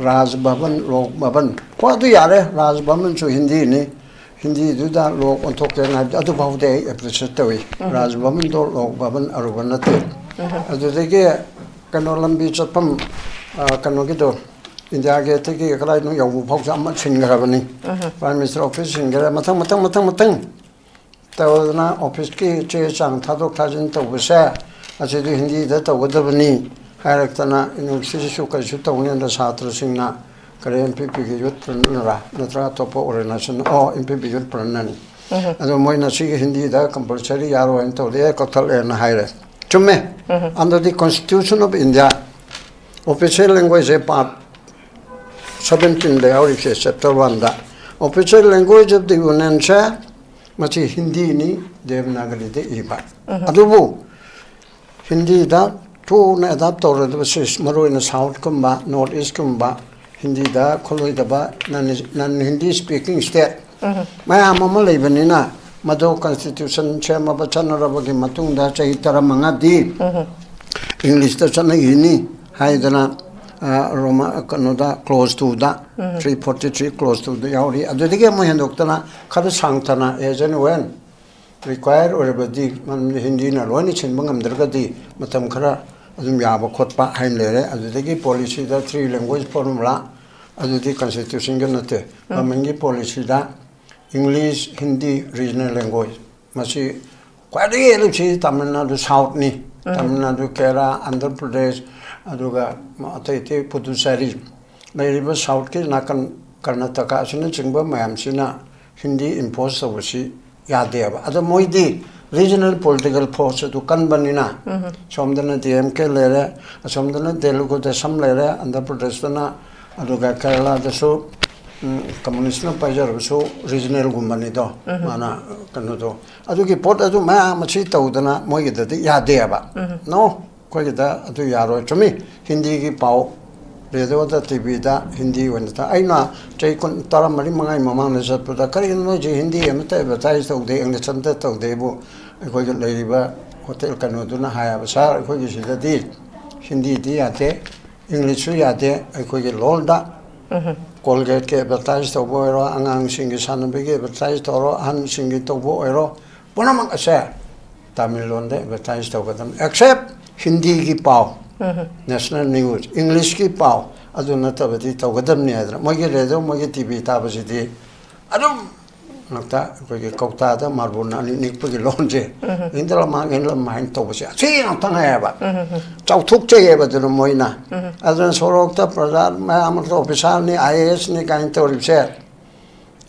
ꯔꯥꯖ ꯚꯕꯟ, ꯂꯣꯛ ꯚꯕꯟ꯫ ꯍꯣꯏ, ꯑꯗꯨ ꯌꯥꯔꯦ, ꯔꯥꯖ ꯚꯕꯟꯁꯨ ꯍꯤꯟꯗꯤꯅꯤ, ꯍꯤꯟꯗꯤꯗꯨꯗ ꯂꯣꯛ ꯑꯣꯟꯊꯣꯛꯀꯦꯅ ꯍꯥꯏꯕꯗꯤ ꯑꯗꯨꯐꯥꯎꯗꯤ ꯑꯩ ꯑꯦꯄ꯭ꯔꯤꯁꯤꯌꯦꯠ ꯇꯧꯏ꯫ ꯔꯥꯖ ꯚꯕꯟꯗꯣ ꯂꯣꯛ ꯚꯕꯟ ꯑꯔꯨꯕ ꯅꯠꯇꯦ꯫ ꯑꯗꯨꯗꯒꯤ ꯀꯩꯅꯣ, ꯂꯝꯕꯤ ꯆꯠꯐꯝ, ꯑ, ꯀꯩꯅꯣꯒꯤꯗꯣ, ꯏꯟꯗꯤꯌꯥ ꯒꯦꯠꯇꯒꯤ ꯀꯗꯥꯏꯅꯣ ꯌꯧꯕ ꯐꯥꯎꯁꯨ ꯑꯃ ꯁꯤꯟꯈ꯭ꯔꯕꯅꯤ꯫ ꯄ꯭ꯔꯥꯏꯝ ꯃꯤꯅꯤꯁꯇꯔ ꯑꯣꯐꯤꯁ ꯁꯤꯟꯈ꯭ꯔꯦ, ꯃꯊꯪ, ꯃꯊꯪ, ꯃꯊꯪ, ꯃꯊꯪ꯫ ꯇꯧꯗꯅ ꯑꯣꯐꯤꯁꯀꯤ ꯆꯦ ꯆꯥꯡ ꯊꯥꯗꯣꯛ ꯊꯥꯖꯤꯟ ꯇꯧꯕꯁꯦ, ꯑꯁꯤꯗꯤ ꯍꯤꯟꯗꯤꯗ ꯇꯧꯒꯗꯕꯅꯤ ꯍꯥꯏꯔꯛꯇꯅ, ꯌꯨꯅꯤꯚꯔꯁꯤꯇꯤꯁꯨ ꯀꯔꯤꯁꯨ ꯇꯧꯅꯤꯡꯗ ꯁꯥꯇ꯭ꯔꯁꯤꯡꯅ ꯀꯔꯤ ꯑꯦꯝ ꯄꯤ ꯄꯤꯒꯤ ꯌꯨꯠ ꯐ꯭ꯔꯟꯠꯅꯔꯥ ꯅꯠꯇ꯭ꯔꯒ ꯑꯇꯣꯞꯄ ꯑꯣꯔꯒꯅꯥꯏꯖꯦꯁꯟ, ꯑꯣ, ꯑꯦꯝ ꯄꯤ ꯄꯤ ꯌꯨꯠ ꯐ꯭ꯔꯟꯠꯅꯅꯤ꯫ ꯑꯗꯣ ꯃꯣꯏꯅ ꯁꯤꯒꯤ ꯍꯤꯟꯗꯤꯗ ꯀꯝꯄꯜꯁꯔꯤ ꯌꯥꯔꯣꯏꯅ ꯇꯧꯔꯦ, ꯀꯛꯊꯠꯂꯦꯅ ꯍꯥꯏꯔꯦ꯫ ꯆꯨꯝꯃꯦ꯫ Under the constitution of India, official ꯂꯦꯡꯒ꯭ꯋꯦꯖꯁꯦ ꯄꯥꯔꯠ ꯁꯕꯦꯟꯇꯤꯟꯗ ꯌꯥꯎꯔꯤꯁꯦ, ꯆꯦꯞꯇꯔ ꯋꯥꯟꯗ, ꯑꯣꯐꯤꯁꯤꯌꯦꯜ ꯂꯦꯡꯒ꯭ꯋꯦꯖ ꯑꯣꯐ ꯗꯤ ꯌꯨꯅꯤꯌꯟꯁꯦ, ꯃꯁꯤ ꯍꯤꯟꯗꯤꯅꯤ, ꯗꯦꯕꯅꯥꯒꯔꯤꯗ ꯏꯕ꯫ ꯑꯗꯨꯕꯨ ꯍꯤꯟꯗꯤꯗ ꯊꯨꯅ ꯑꯦꯗꯥꯞ ꯇꯧꯔꯗꯕꯁꯤ, ꯃꯔꯨꯑꯣꯏꯅ ꯁꯥꯎꯠꯀꯨꯝꯕ, ꯅꯣꯔꯠ ꯏꯁꯀꯨꯝꯕ, ꯍꯤꯟꯗꯤꯗ ꯈꯨꯠꯂꯣꯏꯗꯕ ꯅꯟ, ꯅꯟ ꯍꯤꯟꯗꯤ ꯁ꯭ꯄꯤꯀꯤꯡ ꯁ꯭ꯇꯦꯠ ꯃꯌꯥꯝ ꯑꯃ ꯂꯩꯕꯅꯤꯅ, ꯃꯗꯨ ꯀꯟꯁꯇꯤꯇ꯭ꯌꯨꯁꯟ ꯁꯦꯝꯃꯕ ꯆꯠꯅꯔꯕꯒꯤ ꯃꯇꯨꯡꯗ ꯆꯍꯤ ꯇꯔꯥꯃꯉꯥꯗꯤ ꯏꯪꯂꯤꯁꯇ ꯆꯠꯅꯈꯤꯅꯤ ꯍꯥꯏꯗꯅ, ꯑ, ꯔꯣꯃꯥ ꯀꯩꯅꯣꯗ, ꯀ꯭ꯂꯣꯖ ꯇꯨꯗ, ꯊ꯭ꯔꯤ ꯐꯣꯔꯇꯤ ꯊ꯭ꯔꯤ ꯀ꯭ꯂꯣꯖ ꯇꯨꯗ ꯌꯥꯎꯔꯤ꯫ ꯑꯗꯨꯗꯒꯤ ꯑꯃꯨꯛ ꯍꯦꯟꯗꯣꯛꯇꯅ ꯈꯔ ꯁꯥꯡꯊꯅ, as and when require ꯑꯣꯏꯔꯕꯗꯤ, ꯃꯔꯝꯗꯤ ꯍꯤꯟꯗꯤꯅ ꯂꯣꯏꯅ ꯁꯤꯟꯕ ꯉꯝꯗ꯭ꯔꯒꯗꯤ, ꯃꯇꯝ ꯈꯔ ꯑꯗꯨꯝ ꯌꯥꯕ ꯈꯣꯠꯄ ꯍꯥꯏꯅ ꯂꯩꯔꯦ꯫ ꯑꯗꯨꯗꯒꯤ ꯄꯣꯂꯤꯁꯤꯗ three language formula, ꯑꯗꯨꯗꯤ ꯀꯟꯁꯇꯤꯇ꯭ꯌꯨꯁꯟꯒ ꯅꯠꯇꯦ꯫ ꯒꯚꯔꯟꯃꯦꯟꯒꯤ ꯄꯣꯂꯤꯁꯤꯗ English, Hindi, regional language, ꯃꯁꯤ ꯈ꯭ꯋꯥꯏꯗꯒꯤ ꯍꯦꯜꯂꯤꯁꯤ ꯇꯥꯃꯤꯜ ꯅꯥꯗꯨ ꯁꯥꯎꯠꯅꯤ꯫ ꯇꯥꯃꯤꯜ ꯅꯥꯗꯨ, ꯀꯦꯔꯂꯥ, ꯑꯟꯙ꯭ꯔ ꯄ꯭ꯔꯗꯦꯁ, ꯑꯗꯨꯒ ꯑꯇꯩ ꯑꯇꯩ ꯄꯨꯗꯨꯆꯦꯔꯤ, ꯂꯩꯔꯤꯕ ꯁꯥꯎꯠꯀꯤ ꯅꯥꯀꯟ, ꯀꯔꯅꯥꯇꯀꯥ ꯑꯁꯤꯅꯆꯤꯡꯕ ꯃꯌꯥꯝꯁꯤꯅ ꯍꯤꯟꯗꯤ ꯏꯝꯄꯣꯁ ꯇꯧꯕꯁꯤ ꯌꯥꯗꯦꯕ꯫ ꯑꯗꯣ ꯃꯣꯏꯗꯤ ꯔꯤꯖꯅꯦꯜ ꯄꯣꯂꯤꯇꯤꯀꯦꯜ ꯐꯣꯔꯁ ꯑꯗꯨ ꯀꯟꯕꯅꯤꯅ, ꯁꯣꯝꯗꯅ ꯗꯤ ꯑꯦꯝ ꯀꯦ ꯂꯩꯔꯦ, ꯑꯁꯣꯝꯗꯅ ꯇꯦꯂꯨꯒꯨ ꯗꯦꯁꯝ ꯂꯩꯔꯦ, ꯑꯟꯙ꯭ꯔ ꯄ꯭ꯔꯗꯦꯁꯇꯅ, ꯑꯗꯨꯒ ꯀꯦꯔꯂꯥꯗꯁꯨ, ꯎꯝ, ꯀꯝꯃꯨꯅꯤꯁꯅ ꯄꯥꯏꯖꯔꯕꯁꯨ ꯔꯤꯖꯅꯦꯜꯒꯨꯝꯕꯅꯤꯗꯣ, ꯃꯥꯅ ꯀꯩꯅꯣꯗꯣ꯫ ꯑꯗꯨꯒꯤ ꯄꯣꯠ ꯑꯗꯨ ꯃꯌꯥꯝ ꯑꯁꯤ ꯇꯧꯗꯅ ꯃꯣꯏꯒꯤꯗꯗꯤ ꯌꯥꯗꯦꯕ꯫ ꯅꯣ, ꯑꯩꯈꯣꯏꯒꯤꯗ ꯑꯗꯨ ꯌꯥꯔꯣꯏ꯫ ꯆꯨꯝꯃꯤ, ꯍꯤꯟꯗꯤꯒꯤ ꯄꯥꯎ ꯔꯦꯗꯤꯑꯣꯗ, ꯇꯤ ꯚꯤꯗ ꯍꯤꯟꯗꯤ ꯑꯣꯏꯅ ꯇꯥ-, ꯑꯩꯅ ꯆꯍꯤ ꯀꯨꯟ, ꯇꯔꯥꯃꯔꯤ ꯃꯉꯥꯒꯤ ꯃꯃꯥꯡꯗ ꯆꯠꯄꯗ, "ꯀꯔꯤꯒꯤꯅꯣ ꯅꯣꯏꯁꯦ ꯍꯤꯟꯗꯤ ꯑꯃꯠꯇ ꯑꯦꯗꯚꯔꯇꯥꯏꯁ ꯇꯧꯗꯦ, ꯏꯪꯂꯤꯁ ꯑꯃꯠꯇ ꯇꯧꯗꯦꯕꯨ?" ꯑꯩꯈꯣꯏꯒꯤ ꯂꯩꯔꯤꯕ ꯍꯣꯇꯦꯜ ꯀꯩꯅꯣꯗꯨꯅ ꯍꯥꯏꯌꯦꯕ, "ꯁꯥꯔ, ꯑꯩꯈꯣꯏꯒꯤ ꯁꯤꯗꯗꯤ ꯍꯤꯟꯗꯤꯗꯤ ꯌꯥꯗꯦ, ꯏꯪꯂꯤꯁꯁꯨ ꯌꯥꯗꯦ, ꯑꯩꯈꯣꯏꯒꯤ ꯂꯣꯜꯗ ꯀꯣꯜꯒꯦꯠꯀꯤ ꯑꯦꯗꯚꯔꯇꯥꯏꯁ ꯇꯧꯕ ꯑꯣꯏꯔꯣ, ꯑꯉꯥꯡꯁꯤꯡꯒꯤ ꯁꯥꯟꯅꯕꯒꯤ ꯑꯦꯗꯚꯔꯇꯥꯏꯁ ꯇꯧꯔꯣ, ꯑꯍꯟꯁꯤꯡꯒꯤ ꯇꯧꯕ ꯑꯣꯏꯔꯣ, ꯄꯨꯝꯅꯃꯛ ꯑꯁꯦ ꯇꯥꯃꯤꯜ ꯂꯣꯟꯗ ꯑꯦꯗꯚꯔꯇꯥꯏꯁ ꯇꯧꯒꯗꯕꯅꯤ, ꯑꯦꯛꯁꯦꯞ ꯍꯤꯟꯗꯤꯒꯤ ꯄꯥꯎ, ꯅꯦꯁꯅꯦꯜ ꯅ꯭ꯌꯨꯁ, ꯏꯪꯂꯤꯁꯀꯤ ꯄꯥꯎ, ꯑꯗꯨ ꯅꯠꯇꯕꯗꯤ ꯇꯧꯒꯗꯕꯅꯤ" ꯍꯥꯏꯗꯅ ꯃꯣꯏꯒꯤ ꯔꯦꯗꯤꯑꯣ, ꯃꯣꯏꯒꯤ ꯇꯤ ꯚꯤ ꯇꯥꯕꯁꯤꯗꯤ ꯑꯗꯨꯝ ꯉꯥꯛꯇ ꯑꯩꯈꯣꯏꯒꯤ ꯀꯧꯇꯥꯗ ꯃꯥꯔꯕꯣꯜꯅ ꯑꯅꯤ ꯅꯤꯛꯄꯒꯤ ꯂꯣꯟꯁꯦ, ꯏꯟꯗ꯭ꯔꯃꯥ ꯏꯟꯂꯝ ꯍꯥꯏꯅ ꯇꯧꯕꯁꯦ, ꯑꯁꯤ ꯉꯥꯛꯇ ꯉꯥꯏꯌꯦꯕ꯫ ꯆꯥꯎꯊꯣꯛꯆꯩꯌꯦꯕ ꯑꯗꯨꯅ ꯃꯣꯏꯅ꯫ ꯑꯗꯨꯅ ꯁꯣꯔꯣꯛꯇ ꯄ꯭ꯔꯖꯥ ꯃꯌꯥꯝ ꯑꯃ, ꯑꯣꯐꯤꯁꯥꯔꯅꯤ, ꯑꯥꯏ ꯑꯦ ꯑꯦꯁꯅꯤ ꯀꯥꯏꯅ ꯇꯧꯔꯤꯕꯁꯦ,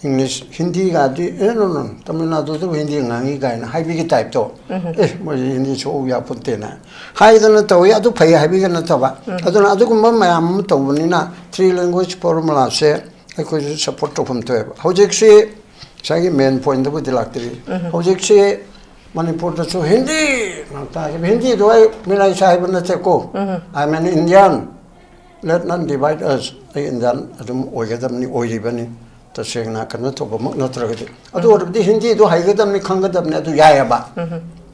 ꯏꯪꯂꯤꯁ, ꯍꯤꯟꯗꯤꯒꯗꯤ, "ꯑꯦ, ꯅꯣ, ꯅꯣ, ꯇꯥꯃꯤꯜ ꯅꯥꯗꯨꯗꯕꯨ ꯍꯤꯟꯗꯤ ꯉꯥꯡꯉꯤ" ꯀꯥꯏꯅ ꯍꯥꯏꯕꯒꯤ ꯇꯥꯏꯞꯇꯣ꯫ "ꯑꯦ, ꯃꯣꯏꯁꯦ ꯍꯤꯟꯗꯤ ꯁꯣꯛꯎ ꯌꯥꯄꯣꯟꯇꯦꯅ" ꯍꯥꯏꯗꯅ ꯇꯧꯋꯤ꯫ ꯑꯗꯨ ꯐꯩ ꯍꯥꯏꯕꯒꯤ ꯅꯠꯇꯕ꯫ ꯑꯗꯨꯅ ꯑꯗꯨꯒꯨꯝꯕ ꯃꯌꯥꯝ ꯑꯃ ꯇꯧꯕꯅꯤꯅ three language formulaꯁꯦ ꯑꯩꯈꯣꯏꯁꯨ ꯁꯞꯄꯣꯔꯠ ꯇꯧꯐꯝ ꯊꯣꯛꯑꯦꯕ꯫ ꯍꯧꯖꯤꯛꯁꯤ ꯉꯁꯥꯏꯒꯤ ꯃꯦꯟ ꯄꯣꯏꯟꯗꯕꯨꯗꯤ ꯂꯥꯛꯇ꯭ꯔꯤ꯫ ꯍꯧꯖꯤꯛꯁꯤ ꯃꯅꯤꯄꯨꯔꯗꯁꯨ ꯍꯤꯟꯗꯤ ꯉꯥꯛꯇ ꯍꯥꯏꯕ꯫ ꯍꯤꯟꯗꯤꯗꯣ ꯑꯩ ꯃꯤꯔꯥꯏꯁ ꯍꯥꯏꯕ ꯅꯠꯇꯦꯀꯣ꯫ "I am an Indian, let none divide us", ꯑꯩ ꯏꯟꯗꯤꯌꯥꯟ ꯑꯗꯨꯝ ꯑꯣꯏꯒꯗꯕꯅꯤ, ꯑꯣꯏꯔꯤꯕꯅꯤ꯫ ꯇꯁꯦꯡꯅ ꯀꯩꯅꯣ ꯇꯧꯕꯃꯛ ꯅꯠꯇ꯭ꯔꯒꯗꯤ, ꯑꯗꯨ ꯑꯣꯏꯔꯕꯗꯤ ꯍꯤꯟꯗꯤꯗꯣ ꯍꯩꯒꯗꯕꯅꯤ, ꯈꯪꯒꯗꯕꯅꯤ, ꯑꯗꯨ ꯌꯥꯏꯑꯕ꯫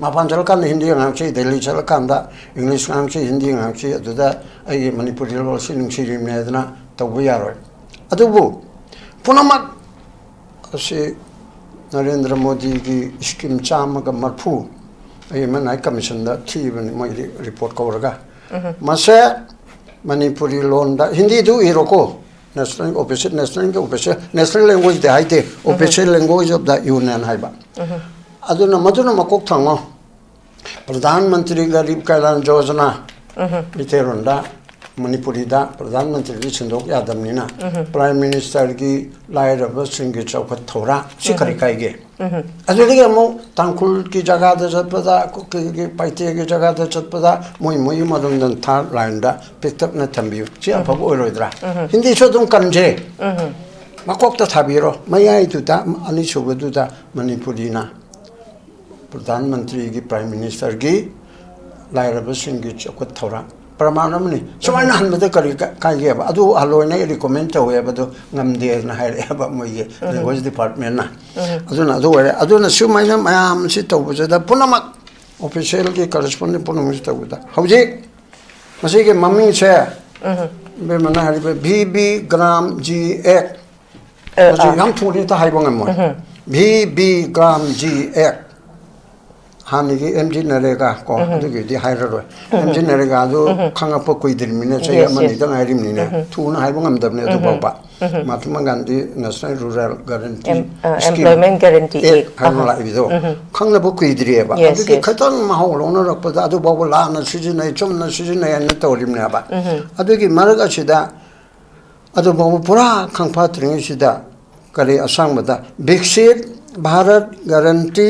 ꯃꯄꯥꯟ ꯆꯠꯂꯀꯥꯟꯗ ꯍꯤꯟꯗꯤ ꯉꯥꯡꯁꯤ, ꯗꯦꯜꯂꯤ ꯆꯠꯂꯀꯥꯟꯗ ꯏꯪꯂꯤꯁ ꯉꯥꯡꯁꯤ, ꯍꯤꯟꯗꯤ ꯉꯥꯡꯁꯤ, ꯑꯗꯨꯗ ꯑꯩꯒꯤ ꯃꯅꯤꯄꯨꯔꯤ ꯂꯣꯟꯁꯤ ꯅꯨꯡꯁꯤꯔꯤꯕꯅꯦꯗꯅ ꯇꯧꯕ ꯌꯥꯔꯣꯏ꯫ ꯑꯗꯨꯕꯨ ꯄꯨꯝꯅꯃꯛ ꯑꯁꯤ ꯅꯔꯦꯟꯗ꯭ꯔ ꯃꯣꯗꯤꯒꯤ ꯁ꯭ꯀꯤꯝ ꯆꯥꯝꯃꯒ ꯃꯔꯐꯨ ꯑꯩ ꯍ꯭ꯌꯨꯃꯦꯟ ꯔꯥꯏꯠ ꯀꯃꯤꯁꯟꯗ ꯊꯤꯕꯅꯤ, ꯃꯣꯏ ꯔꯤ-, ꯔꯤꯄꯣꯔꯠ ꯀꯧꯔꯒ꯫ ꯃꯁꯦ ꯃꯅꯤꯄꯨꯔꯤ ꯂꯣꯟꯗ, ꯍꯤꯟꯗꯤꯗꯨ ꯏꯔꯣꯀꯣ, ꯅꯦꯁꯅꯦꯜ ꯑꯣꯐꯤꯁꯤꯌꯦꯜ, ꯅꯦꯁꯅꯦꯜꯒꯤ ꯑꯣꯐꯤꯁꯤꯌꯦꯜ, ꯅꯦꯁꯅꯦꯜ ꯂꯦꯡꯒ꯭ꯋꯦꯖꯇꯤ ꯍꯥꯏꯗꯦ, official language of the union ꯍꯥꯏꯕ꯫ ꯑꯗꯨꯅ ꯃꯗꯨꯅ ꯃꯀꯣꯛ ꯊꯪꯉꯣ꯫ ꯄ꯭ꯔꯙꯥꯟ ꯃꯟꯇ꯭ꯔꯤ ꯒꯔꯤꯕ ꯀꯂꯌꯥꯟ ꯌꯣꯖꯅꯥ, ꯃꯤꯇꯩꯔꯣꯟꯗ, ꯃꯅꯤꯄꯨꯔꯤꯗ ꯄ꯭ꯔꯙꯥꯟ ꯃꯟꯇ꯭ꯔꯤꯗꯤ ꯁꯤꯟꯗꯣꯛ ꯌꯥꯗꯕꯅꯤꯅ, ꯄ꯭ꯔꯥꯏꯝ ꯃꯤꯅꯤꯁꯇꯔꯒꯤ ꯂꯥꯏꯔꯕꯁꯤꯡꯒꯤ ꯆꯥꯎꯈꯠ ꯊꯧꯔꯥꯡ, ꯁꯤ ꯀꯔꯤ ꯀꯥꯏꯒꯦ? ꯑꯗꯨꯗꯒꯤ ꯑꯃꯨꯛ ꯇꯥꯡꯈꯨꯜꯒꯤ ꯖꯒꯥꯗ ꯆꯠꯄꯗ, ꯀꯨꯀꯤꯒꯤ, ꯄꯥꯏꯇꯦꯒꯤ ꯖꯒꯥꯗ ꯆꯠꯄꯗ ꯃꯣꯏ ꯃꯣꯏꯒꯤ ꯃꯔꯣꯝꯗ ꯊꯥꯔꯠ ꯂꯥꯏꯟꯗ ꯄꯤꯛꯇꯛꯅ ꯊꯝꯕꯤꯌꯨ꯫ ꯁꯤ ꯑꯐꯕ ꯑꯣꯏꯔꯣꯏꯗ꯭ꯔꯥ? ꯍꯤꯟꯗꯤꯁꯨ ꯑꯗꯨꯝ ꯀꯟꯖꯩ꯫ ꯃꯀꯣꯛꯇ ꯊꯥꯕꯤꯔꯣ꯫ ꯃꯌꯥꯏꯗꯨꯗ, ꯑꯅꯤꯁꯨꯕꯗꯨꯗ ꯃꯅꯤꯄꯨꯔꯤꯅ ꯄ꯭ꯔꯙꯥꯟ ꯃꯟꯇ꯭ꯔꯤꯒꯤ, ꯄ꯭ꯔꯥꯏꯝ ꯃꯤꯅꯤꯁꯇꯔꯒꯤ ꯂꯥꯏꯔꯕꯁꯤꯡꯒꯤ ꯆꯥꯎꯈꯠ ꯊꯧꯔꯥꯡ ꯄ꯭ꯔꯃꯥꯟ ꯑꯃꯅꯤ꯫ ꯁꯨꯃꯥꯏꯅ ꯍꯟꯕꯗ ꯀꯔꯤ ꯀꯥ-, ꯀꯥꯏꯒꯦꯕ? ꯑꯗꯨ ꯍꯜꯂꯣꯏꯅ ꯑꯩ ꯔꯤꯀꯣꯃꯦꯟ ꯇꯧꯋꯦꯕ, ꯑꯗꯨ ꯉꯝꯗꯦꯅ ꯍꯥꯏꯔꯛꯑꯦꯕ ꯃꯣꯏꯒꯤ ꯂꯦꯡꯒ꯭ꯋꯦꯖ ꯗꯤꯄꯥꯔꯠꯃꯦꯟꯅ꯫ ꯑꯗꯨꯅ ꯑꯗꯨ ꯑꯣꯏꯔꯦ꯫ ꯑꯗꯨꯅ ꯁꯨꯃꯥꯏꯅ ꯃꯌꯥꯝꯁꯤ ꯇꯧꯕꯁꯤꯗ ꯄꯨꯝꯅꯃꯛ ꯑꯣꯐꯤꯁꯤꯌꯦꯜꯒꯤ ꯀꯔꯦꯁꯄꯣꯟꯗꯦꯟ ꯄꯨꯝꯅꯃꯛꯁꯤ ꯇꯧꯕꯗ ꯍꯧꯖꯤꯛ ꯃꯁꯤꯒꯤ ꯃꯃꯤꯡꯁꯦ ꯏꯕꯦꯝꯃꯅ ꯍꯥꯏꯔꯤꯕ ꯚꯤ ꯕꯤ ꯒ꯭ꯔꯥꯝ ꯖꯤ ꯑꯦꯛ, ꯑ, ꯃꯁꯤ ꯑ꯫ ꯌꯥꯝ ꯊꯨꯅ ꯍꯦꯛꯇ ꯍꯥꯏꯕ ꯉꯝꯃꯣꯏ꯫ ꯚꯤ ꯕꯤ ꯒ꯭ꯔꯥꯝ ꯖꯤ ꯑꯦꯛ꯫ ꯍꯥꯟꯅꯒꯤ ꯑꯦꯝ ꯖꯤ ꯅꯔꯦꯒꯥ ꯀꯣ, ꯑꯗꯨꯒꯤꯗꯤ ꯍꯥꯏꯔꯔꯣꯏ꯫ ꯑꯦꯝ ꯖꯤ ꯅꯔꯦꯒꯥꯗꯨ ꯈꯪꯉꯛꯄ ꯀꯨꯏꯗ꯭ꯔꯤꯕꯅꯤꯅ, ꯆꯍꯤ ꯌꯦꯁ, ꯑꯃ ꯌꯦꯁ꯫ ꯑꯅꯤꯗ ꯉꯥꯏꯔꯤꯕꯅꯤꯅ, ꯊꯨꯅ ꯍꯥꯏꯕ ꯉꯝꯗꯕꯅꯤ ꯑꯗꯨ ꯐꯥꯎꯕ꯫ Mahatma Gandhi national rural guarantee ꯑꯦꯝ-, ꯑ, scheme employment guarantee act act, ꯍꯥꯏꯅ ꯑꯍꯥ꯫ ꯂꯥꯛꯏꯕꯗꯣ, ꯈꯪꯅꯕ ꯀꯨꯏꯗ꯭ꯔꯤꯑꯕ꯫ ꯌꯦꯁ, ꯑꯗꯨꯒꯤ ꯌꯦꯁ꯫ ꯈꯤꯇꯪ ꯃꯍꯥꯎ ꯂꯧꯅꯔꯛꯄꯗ ꯑꯗꯨ ꯐꯥꯎꯕ ꯂꯥꯟꯅ ꯁꯤꯖꯤꯟꯅꯩ, ꯆꯨꯝꯅ ꯁꯤꯖꯤꯟꯅꯩ ꯍꯥꯏꯅ ꯇꯧꯔꯤꯕꯅꯦꯕ꯫ ꯑꯗꯨꯒꯤ ꯃꯔꯛ ꯑꯁꯤꯗ ꯑꯗꯨꯐꯥꯎꯕ ꯄꯨꯔꯥ ꯈꯪꯐꯥꯠꯇ꯭ꯔꯤꯉꯩꯁꯤꯗ ꯀꯔꯤ ꯑꯁꯥꯡꯕꯗ Viksit Bharat guarantee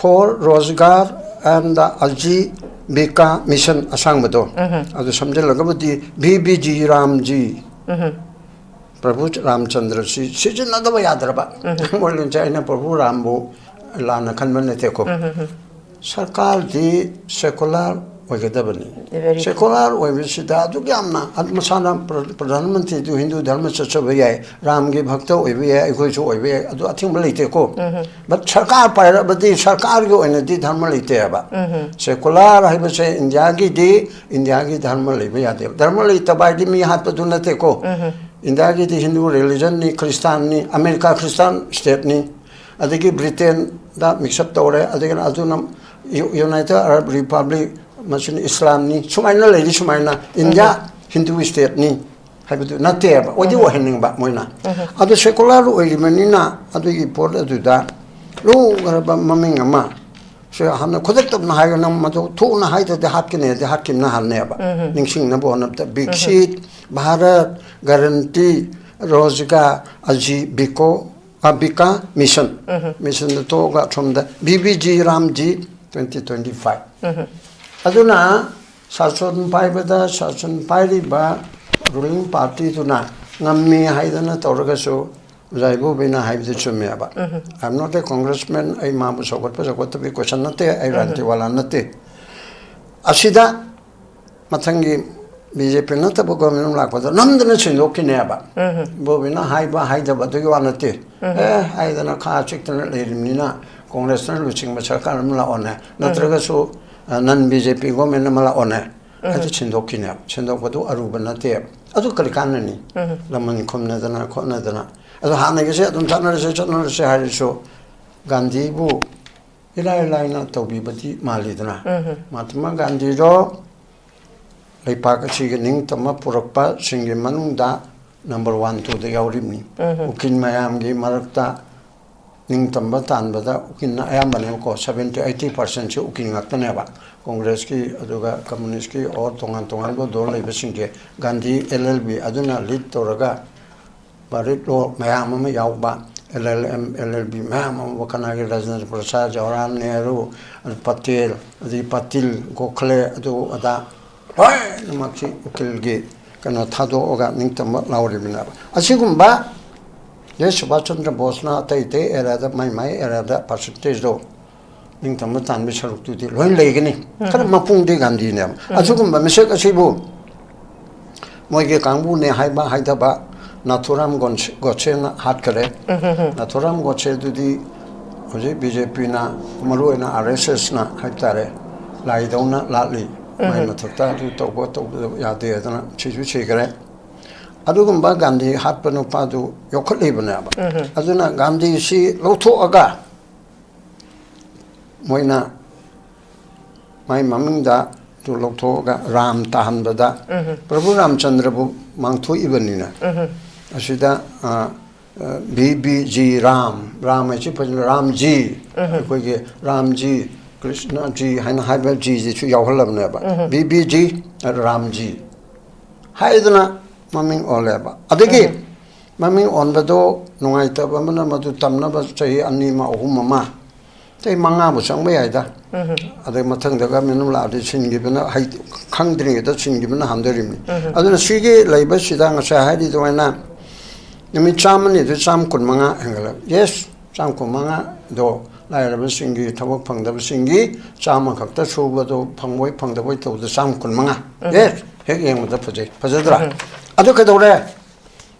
for Rozgar and ꯗ ꯑꯖꯤꯕꯤꯀꯥ ꯃꯤꯁꯟ ꯑꯁꯥꯡꯕꯗꯣ, ꯑꯗꯨ ꯁꯝꯖꯤꯜꯂꯒꯕꯨꯗꯤ V B G Ramji, Prabhu ꯔꯥꯝꯆꯟꯗ꯭ꯔꯁꯤ ꯁꯤꯖꯤꯟꯅꯗꯕ ꯌꯥꯗ꯭ꯔꯕ꯫ ꯃꯣꯏꯅꯁꯦ ꯑꯩꯅ ꯄ꯭ꯔꯚꯨ ꯔꯥꯝꯕꯨ ꯂꯥꯟꯅ ꯈꯟꯕ ꯅꯠꯇꯦꯀꯣ꯫ ꯁꯔꯀꯥꯔꯗꯤ ꯁꯦꯀꯨꯂꯔ ꯑꯣꯏꯒꯗꯕꯅꯤ꯫ Very true. Secular ꯑꯣꯏꯕꯁꯤꯗ ꯑꯗꯨꯛ ꯌꯥꯝꯅ, ꯑꯗꯨ ꯃꯁꯥꯅ ꯄ꯭ꯔ-, ꯄ꯭ꯔꯙꯥꯟ ꯃꯟꯇ꯭ꯔꯤꯗꯨ ꯍꯤꯟꯗꯨ ꯙꯔꯃ ꯆꯠꯆꯕ ꯌꯥꯏ, ꯔꯥꯝꯒꯤ ꯚꯛꯇ ꯑꯣꯏꯕ ꯌꯥꯏ, ꯑꯩꯈꯣꯏꯁꯨ ꯑꯣꯏꯕ ꯌꯥꯏ, ꯑꯗꯨ ꯑꯊꯤꯡꯕ ꯂꯩꯇꯦꯀꯣ꯫ But ꯁꯔꯀꯥꯔ ꯄꯥꯏꯔꯕꯗꯤ ꯁꯔꯀꯥꯔꯒꯤ ꯑꯣꯏꯅꯗꯤ ꯙꯔꯃ ꯂꯩꯇꯦ ꯍꯥꯏꯕ꯫ Secular ꯍꯥꯏꯕꯁꯦ ꯏꯟꯗꯤꯌꯥꯒꯤꯗꯤ, ꯏꯟꯗꯤꯌꯥꯒꯤ ꯙꯔꯃ ꯂꯩꯕ ꯌꯥꯗꯦꯕ꯫ ꯙꯔꯃ ꯂꯩꯇꯕ ꯍꯥꯏꯗꯤ ꯃꯤ ꯍꯥꯠꯄꯗꯨ ꯅꯠꯇꯦꯀꯣ꯫ ꯏꯟꯗꯤꯌꯥꯒꯤꯗꯤ ꯍꯤꯟꯗꯨ ꯔꯤꯂꯤꯖꯟꯅꯤ, ꯈ꯭ꯔꯤꯁꯇꯥꯟꯅꯤ, ꯑꯃꯦꯔꯤꯀꯥ ꯈ꯭ꯔꯤꯁꯇꯥꯟ ꯁ꯭ꯇꯦꯠꯅꯤ, ꯑꯗꯒꯤ ꯕ꯭ꯔꯤꯇꯦꯟꯗ ꯃꯤꯛꯁꯑꯞ ꯇꯧꯔꯦ, ꯑꯗꯒꯤ ꯑꯗꯨꯅ ꯌꯨ-, ꯌꯨꯅꯥꯏꯇꯦꯗ ꯑꯔꯕ ꯔꯤꯄꯕ꯭ꯂꯤꯛ, ꯃꯁꯤꯅ ꯏꯁꯂꯥꯝꯅꯤ, ꯁꯨꯃꯥꯏꯅ ꯂꯩꯔꯤ꯫ ꯁꯨꯃꯥꯏꯅ ꯏꯟꯗꯤꯌꯥ ꯍꯤꯟꯗꯨ ꯁ꯭ꯇꯦꯠꯅꯤ ꯍꯥꯏꯕꯗꯨ ꯅꯠꯇꯦꯕ, ꯑꯣꯏꯗꯤ ꯑꯣꯏꯍꯟꯅꯤꯡꯕ ꯃꯣꯏꯅ꯫ ꯑꯗꯨ ꯁꯦꯀꯨꯂꯔ ꯑꯣꯏꯔꯤꯕꯅꯤꯅ ꯑꯗꯨꯒꯤ ꯄꯣꯠ ꯑꯗꯨꯗ ꯂꯨꯈ꯭ꯔꯕ ꯃꯃꯤꯡ ꯑꯃ ꯁꯤ ꯍꯥꯟꯅ ꯈꯨꯗꯛꯇ ꯍꯥꯏꯔꯒ ꯅꯪ ꯃꯗꯨ ꯊꯨꯅ ꯍꯥꯏꯗ꯭ꯔꯗꯤ ꯍꯥꯠꯀꯅꯤ ꯍꯥꯏꯗꯤ ꯍꯥꯠꯈꯤꯕꯅ ꯍꯥꯟꯅꯦꯕ꯫ ꯅꯤꯡꯁꯤꯡꯅꯕ ꯍꯣꯠꯅꯕꯗ ꯕꯤꯛꯁꯤꯠ, ꯚꯥꯔꯠ, ꯒꯥꯔꯦꯟꯇꯤ, ꯔꯣꯖꯒꯥꯔ, ꯑꯖꯤꯕꯤꯀꯣ, ꯑꯕꯤꯀꯥ ꯃꯤꯁꯟ꯫ ꯃꯤꯁꯟꯗ ꯊꯣꯛꯑꯒ ꯑꯁꯣꯝꯗ B B G Ramji twenty twenty five. ꯑꯗꯨꯅ ꯁꯥꯁꯟ ꯄꯥꯏꯕꯗ, ꯁꯥꯁꯟ ꯄꯥꯏꯔꯤꯕ ꯔꯨꯂꯤꯡ ꯄꯥꯔꯇꯤꯗꯨꯅ ꯉꯝꯃꯤ ꯍꯥꯏꯗꯅ ꯇꯧꯔꯒꯁꯨ, ꯑꯣꯖꯥ ꯏꯕꯣꯕꯤꯅ ꯍꯥꯏꯕꯗꯨ ꯆꯨꯝꯃꯦꯕ꯫ I am not a congressman, ꯑꯩ ꯃꯥꯕꯨ ꯁꯧꯒꯠꯄ ꯁꯧꯒꯠꯇꯕꯒꯤ ꯀꯣꯏꯁꯟ ꯅꯠꯇꯦ, ꯑꯩ ꯔꯥꯖꯅꯤꯇꯤ ꯋꯥꯂꯥ ꯅꯠꯇꯦ꯫ ꯑꯁꯤꯗ ꯃꯊꯪꯒꯤ ꯕꯤ ꯖꯦ ꯄꯤ ꯅꯠꯇꯕ ꯒꯣꯔꯃꯦꯟ ꯑꯃ ꯂꯥꯛꯄꯗ ꯅꯝꯗꯅ ꯁꯤꯟꯗꯣꯛꯈꯤꯅꯦꯕ꯫ ꯏꯕꯣꯕꯤꯅ ꯍꯥꯏꯕ ꯍꯥꯏꯗꯕ ꯑꯗꯨꯒꯤ ꯋꯥ ꯅꯠꯇꯦ꯫ ꯑꯦ, ꯍꯥꯏꯗꯅ ꯈꯥ ꯆꯤꯛꯇꯅ ꯂꯩꯔꯤꯕꯅꯤꯅ ꯀꯣꯡꯒ꯭ꯔꯦꯁꯅ ꯂꯨꯆꯤꯡꯕ ꯁꯔꯀꯥꯔ ꯑꯃ ꯂꯥꯛꯑꯣꯅꯦ, ꯅꯠꯇ꯭ꯔꯒꯁꯨ, ꯑ, ꯅꯟ ꯕꯤ ꯖꯦ ꯄꯤ ꯒꯣꯔꯃꯦꯟ ꯑꯃ ꯂꯥꯛꯑꯣꯅꯦ꯫ ꯑꯗꯨ ꯁꯤꯟꯗꯣꯛꯈꯤꯅꯦꯕ꯫ ꯁꯤꯟꯗꯣꯛꯄꯗꯨ ꯑꯔꯨꯕ ꯅꯠꯇꯦꯕ꯫ ꯑꯗꯨ ꯀꯔꯤ ꯀꯥꯟꯅꯅꯤ? ꯂꯃꯟ ꯈꯨꯝꯅꯗꯅ ꯈꯣꯠꯅꯗꯅ꯫ ꯑꯗꯣ ꯍꯥꯟꯅꯒꯤꯁꯦ ꯑꯗꯨꯝ ꯆꯠꯅꯔꯁꯦ, ꯆꯠꯅꯔꯁꯦ ꯍꯥꯏꯔꯁꯨ ꯒꯥꯟꯙꯤꯕꯨ ꯏꯔꯥꯏ ꯂꯥꯏꯅ ꯇꯧꯕꯤꯕꯗꯤ ꯃꯥꯜꯂꯤꯗꯅ꯫ ꯃꯍꯥꯇꯃꯥ ꯒꯥꯟꯙꯤꯗꯣ ꯂꯩꯄꯥꯛ ꯑꯁꯤꯒꯤ ꯅꯤꯡꯇꯝꯕ ꯄꯨꯔꯛꯄꯁꯤꯡꯒꯤ ꯃꯅꯨꯡꯗ ꯅꯝꯕꯔ ꯋꯥꯟ, ꯇꯨꯗ ꯌꯥꯎꯔꯤꯕꯅꯤ꯫ ꯎꯀꯤꯜ ꯃꯌꯥꯝꯒꯤ ꯃꯔꯛꯇ ꯅꯤꯡꯇꯝꯕ ꯇꯥꯟꯕꯗ ꯎꯀꯤꯜꯅ ꯑꯌꯥꯝꯕꯅꯦꯕꯀꯣ, ꯁꯕꯦꯟꯇꯤ ꯑꯩꯠꯇꯤ ꯄꯥꯔꯁꯦꯟꯁꯤ ꯎꯀꯤꯜ ꯉꯥꯛꯇꯅꯦꯕ꯫ ꯀꯣꯡꯒ꯭ꯔꯦꯁꯀꯤ, ꯑꯗꯨꯒ ꯀꯝꯃꯨꯅꯤꯁꯀꯤ, ꯑꯣꯔ ꯇꯣꯉꯥꯟ ꯇꯣꯉꯥꯟꯕ ꯗꯣꯜ ꯂꯩꯕꯁꯤꯡꯁꯦ, ꯒꯥꯟꯙꯤ ꯑꯦꯜ ꯑꯦꯜ ꯕꯤ ꯑꯗꯨꯅ ꯂꯤꯗ ꯇꯧꯔꯒ ꯃꯔꯤꯠ ꯂꯣ ꯃꯌꯥꯝ ꯑꯃ ꯌꯥꯎꯕ, L L M, L L B ꯃꯌꯥꯝ ꯑꯃ, ꯀꯅꯥꯒꯤ ꯔꯥꯖꯦꯟꯗ꯭ꯔ ꯄ꯭ꯔꯁꯥꯗ, ꯖꯋꯥꯍꯔꯂꯥꯜ ꯅꯦꯍꯔꯨ, ꯄꯇꯦꯜ, ꯑꯗꯒꯤ ꯄꯇꯤꯜ, ꯒꯣꯈꯂꯦ, ꯑꯗꯨ ꯑꯗꯥ ꯂꯣꯏꯅꯃꯛꯁꯤ ꯎꯀꯤꯜꯒꯤ ꯀꯩꯅꯣ ꯊꯥꯗꯣꯛꯑꯒ ꯅꯤꯡꯇꯝꯕ ꯂꯥꯎꯔꯤꯕꯅꯦꯕ꯫ ꯑꯁꯤꯒꯨꯝꯕ ꯅꯦ ꯁꯨꯚꯥꯁ ꯆꯟꯗ꯭ꯔ ꯕꯣꯁꯅ ꯑꯇꯩ ꯑꯇꯩ ꯑꯦꯔꯤꯌꯥꯗ, ꯃꯥꯏ ꯃꯥꯏ ꯑꯦꯔꯤꯌꯥꯗ ꯄꯥꯔꯁꯦꯟꯇꯦꯖꯇꯣ ꯅꯤꯡꯇꯝꯕ ꯇꯥꯟꯕꯒꯤ ꯁꯔꯨꯛꯇꯨꯗꯤ ꯂꯣꯏ ꯂꯩꯒꯅꯤ꯫ ꯈꯔ ꯃꯄꯨꯡꯗꯤ ꯒꯥꯟꯙꯤꯅꯦꯕ꯫ ꯑꯗꯨꯒꯨꯝꯕ ꯃꯤꯁꯛ ꯑꯁꯤꯕꯨ ꯃꯣꯏꯒꯤ ꯀꯥꯡꯕꯨꯅꯦ ꯍꯥꯏꯕ ꯍꯥꯏꯗꯕ ꯅꯥꯊꯨꯔꯥꯝ ꯒꯣꯟꯁ-, ꯒꯣꯗꯁꯦꯅ ꯍꯥꯠꯈꯔꯦ꯫ ꯅꯥꯊꯨꯔꯥꯝ ꯒꯣꯗꯁꯦꯗꯨꯗꯤ ꯍꯧꯖꯤꯛ ꯕꯤ ꯖꯦ ꯄꯤꯅ, ꯃꯔꯨꯑꯣꯏꯅ ꯑꯥꯔ ꯑꯦꯁ ꯑꯦꯁꯅ ꯍꯥꯏꯕ ꯇꯥꯔꯦ, ꯂꯥꯏꯗꯧꯅ ꯂꯥꯠꯂꯤ꯫ ꯃꯥꯏ ꯃꯊꯛꯇ ꯑꯗꯨ ꯇꯧꯕ ꯇꯧꯕ ꯌꯥꯗꯦ ꯍꯥꯏꯗꯅ ꯁꯤꯁꯨ ꯁꯤꯈꯔꯦ꯫ ꯑꯗꯨꯒꯨꯝꯕ ꯒꯥꯟꯙꯤ ꯍꯥꯠꯄ ꯅꯨꯄꯥꯗꯨ ꯌꯣꯛꯈꯠꯂꯤꯕꯅꯦꯕ꯫ ꯑꯗꯨꯅ ꯒꯥꯟꯙꯤꯁꯤ ꯂꯧꯊꯣꯛꯑꯒ ꯃꯣꯏꯅ ꯃꯥꯏ ꯃꯃꯤꯡꯗ ꯑꯗꯨ ꯂꯧꯊꯣꯛꯑꯒ ꯔꯥꯝ ꯇꯥꯍꯟꯕꯗ ꯄ꯭ꯔꯚꯨ ꯔꯥꯝꯆꯟꯗ꯭ꯔꯕꯨ ꯃꯥꯡꯊꯣꯛꯏꯕꯅꯤꯅ꯫ ꯑꯁꯤꯗ, ꯑ, ꯑ, B B G Ram, Ram ꯍꯥꯏꯁꯤ ꯐꯖꯅ ꯔꯥꯝꯖꯤ, ꯑꯩꯈꯣꯏꯒꯤ ꯔꯥꯝꯖꯤ, ꯀ꯭ꯔꯤꯁꯅꯖꯤ ꯍꯥꯏꯅ ꯍꯥꯏꯕ ꯖꯤꯁꯤꯁꯨ ꯌꯥꯎꯍꯜꯂꯕꯅꯦꯕ꯫ ꯕꯤ ꯕꯤ ꯖꯤ ꯔꯥꯝꯖꯤ ꯍꯥꯏꯗꯅ ꯃꯃꯤꯡ ꯑꯣꯜꯂꯦꯕ꯫ ꯑꯗꯒꯤ ꯃꯃꯤꯡ ꯑꯣꯟꯕꯗꯣ ꯅꯨꯡꯉꯥꯏꯇꯕ ꯑꯃꯅ, ꯃꯗꯨ ꯇꯝꯅꯕ ꯆꯍꯤ ꯑꯅꯤ ꯑꯃ, ꯑꯍꯨꯝ ꯑꯃ, ꯆꯍꯤ ꯃꯉꯥꯕꯨ ꯆꯪꯕ ꯌꯥꯏꯗ꯫ ꯑꯗꯩ ꯃꯊꯪꯗꯒ ꯃꯤꯅꯨ ꯂꯥꯛꯑꯗꯤ ꯁꯤꯟꯈꯤꯕꯅ, ꯍꯩ-, ꯈꯪꯗ꯭ꯔꯤꯉꯩꯗ ꯁꯤꯟꯈꯤꯕꯅ ꯍꯥꯟꯗꯣꯔꯤꯕꯅꯤ꯫ ꯑꯗꯨꯅ ꯁꯤꯒꯤ ꯂꯩꯕꯁꯤꯗ ꯉꯁꯥꯏ ꯍꯥꯏꯔꯤꯗꯨꯃꯥꯏꯅ ꯅꯨꯃꯤꯠ ꯆꯥꯝꯃꯅꯤꯗꯨ ꯆꯥꯝꯃ ꯀꯨꯟꯃꯉꯥ ꯍꯦꯟꯒꯠꯂꯛ-, ꯌꯦꯁ, ꯆꯥꯝꯃ ꯀꯨꯟꯃꯉꯥꯗꯣ ꯂꯥꯏꯔꯕꯁꯤꯡꯒꯤ, ꯊꯕꯛ ꯐꯪꯗꯕꯁꯤꯡꯒꯤ ꯆꯥꯝꯃ ꯈꯛꯇ ꯁꯨꯕꯗꯣ ꯐꯪꯕꯣꯏ ꯐꯪꯗꯕꯣꯏ ꯇꯧꯕꯗ ꯆꯥꯝꯃ ꯀꯨꯟꯃꯉꯥ꯫ ꯌꯦꯁ, ꯍꯦꯛ ꯌꯦꯡꯕꯗ ꯐꯖꯩ, ꯐꯖꯗ꯭ꯔꯥ? ꯑꯗꯨ ꯀꯩꯗꯧꯔꯦ?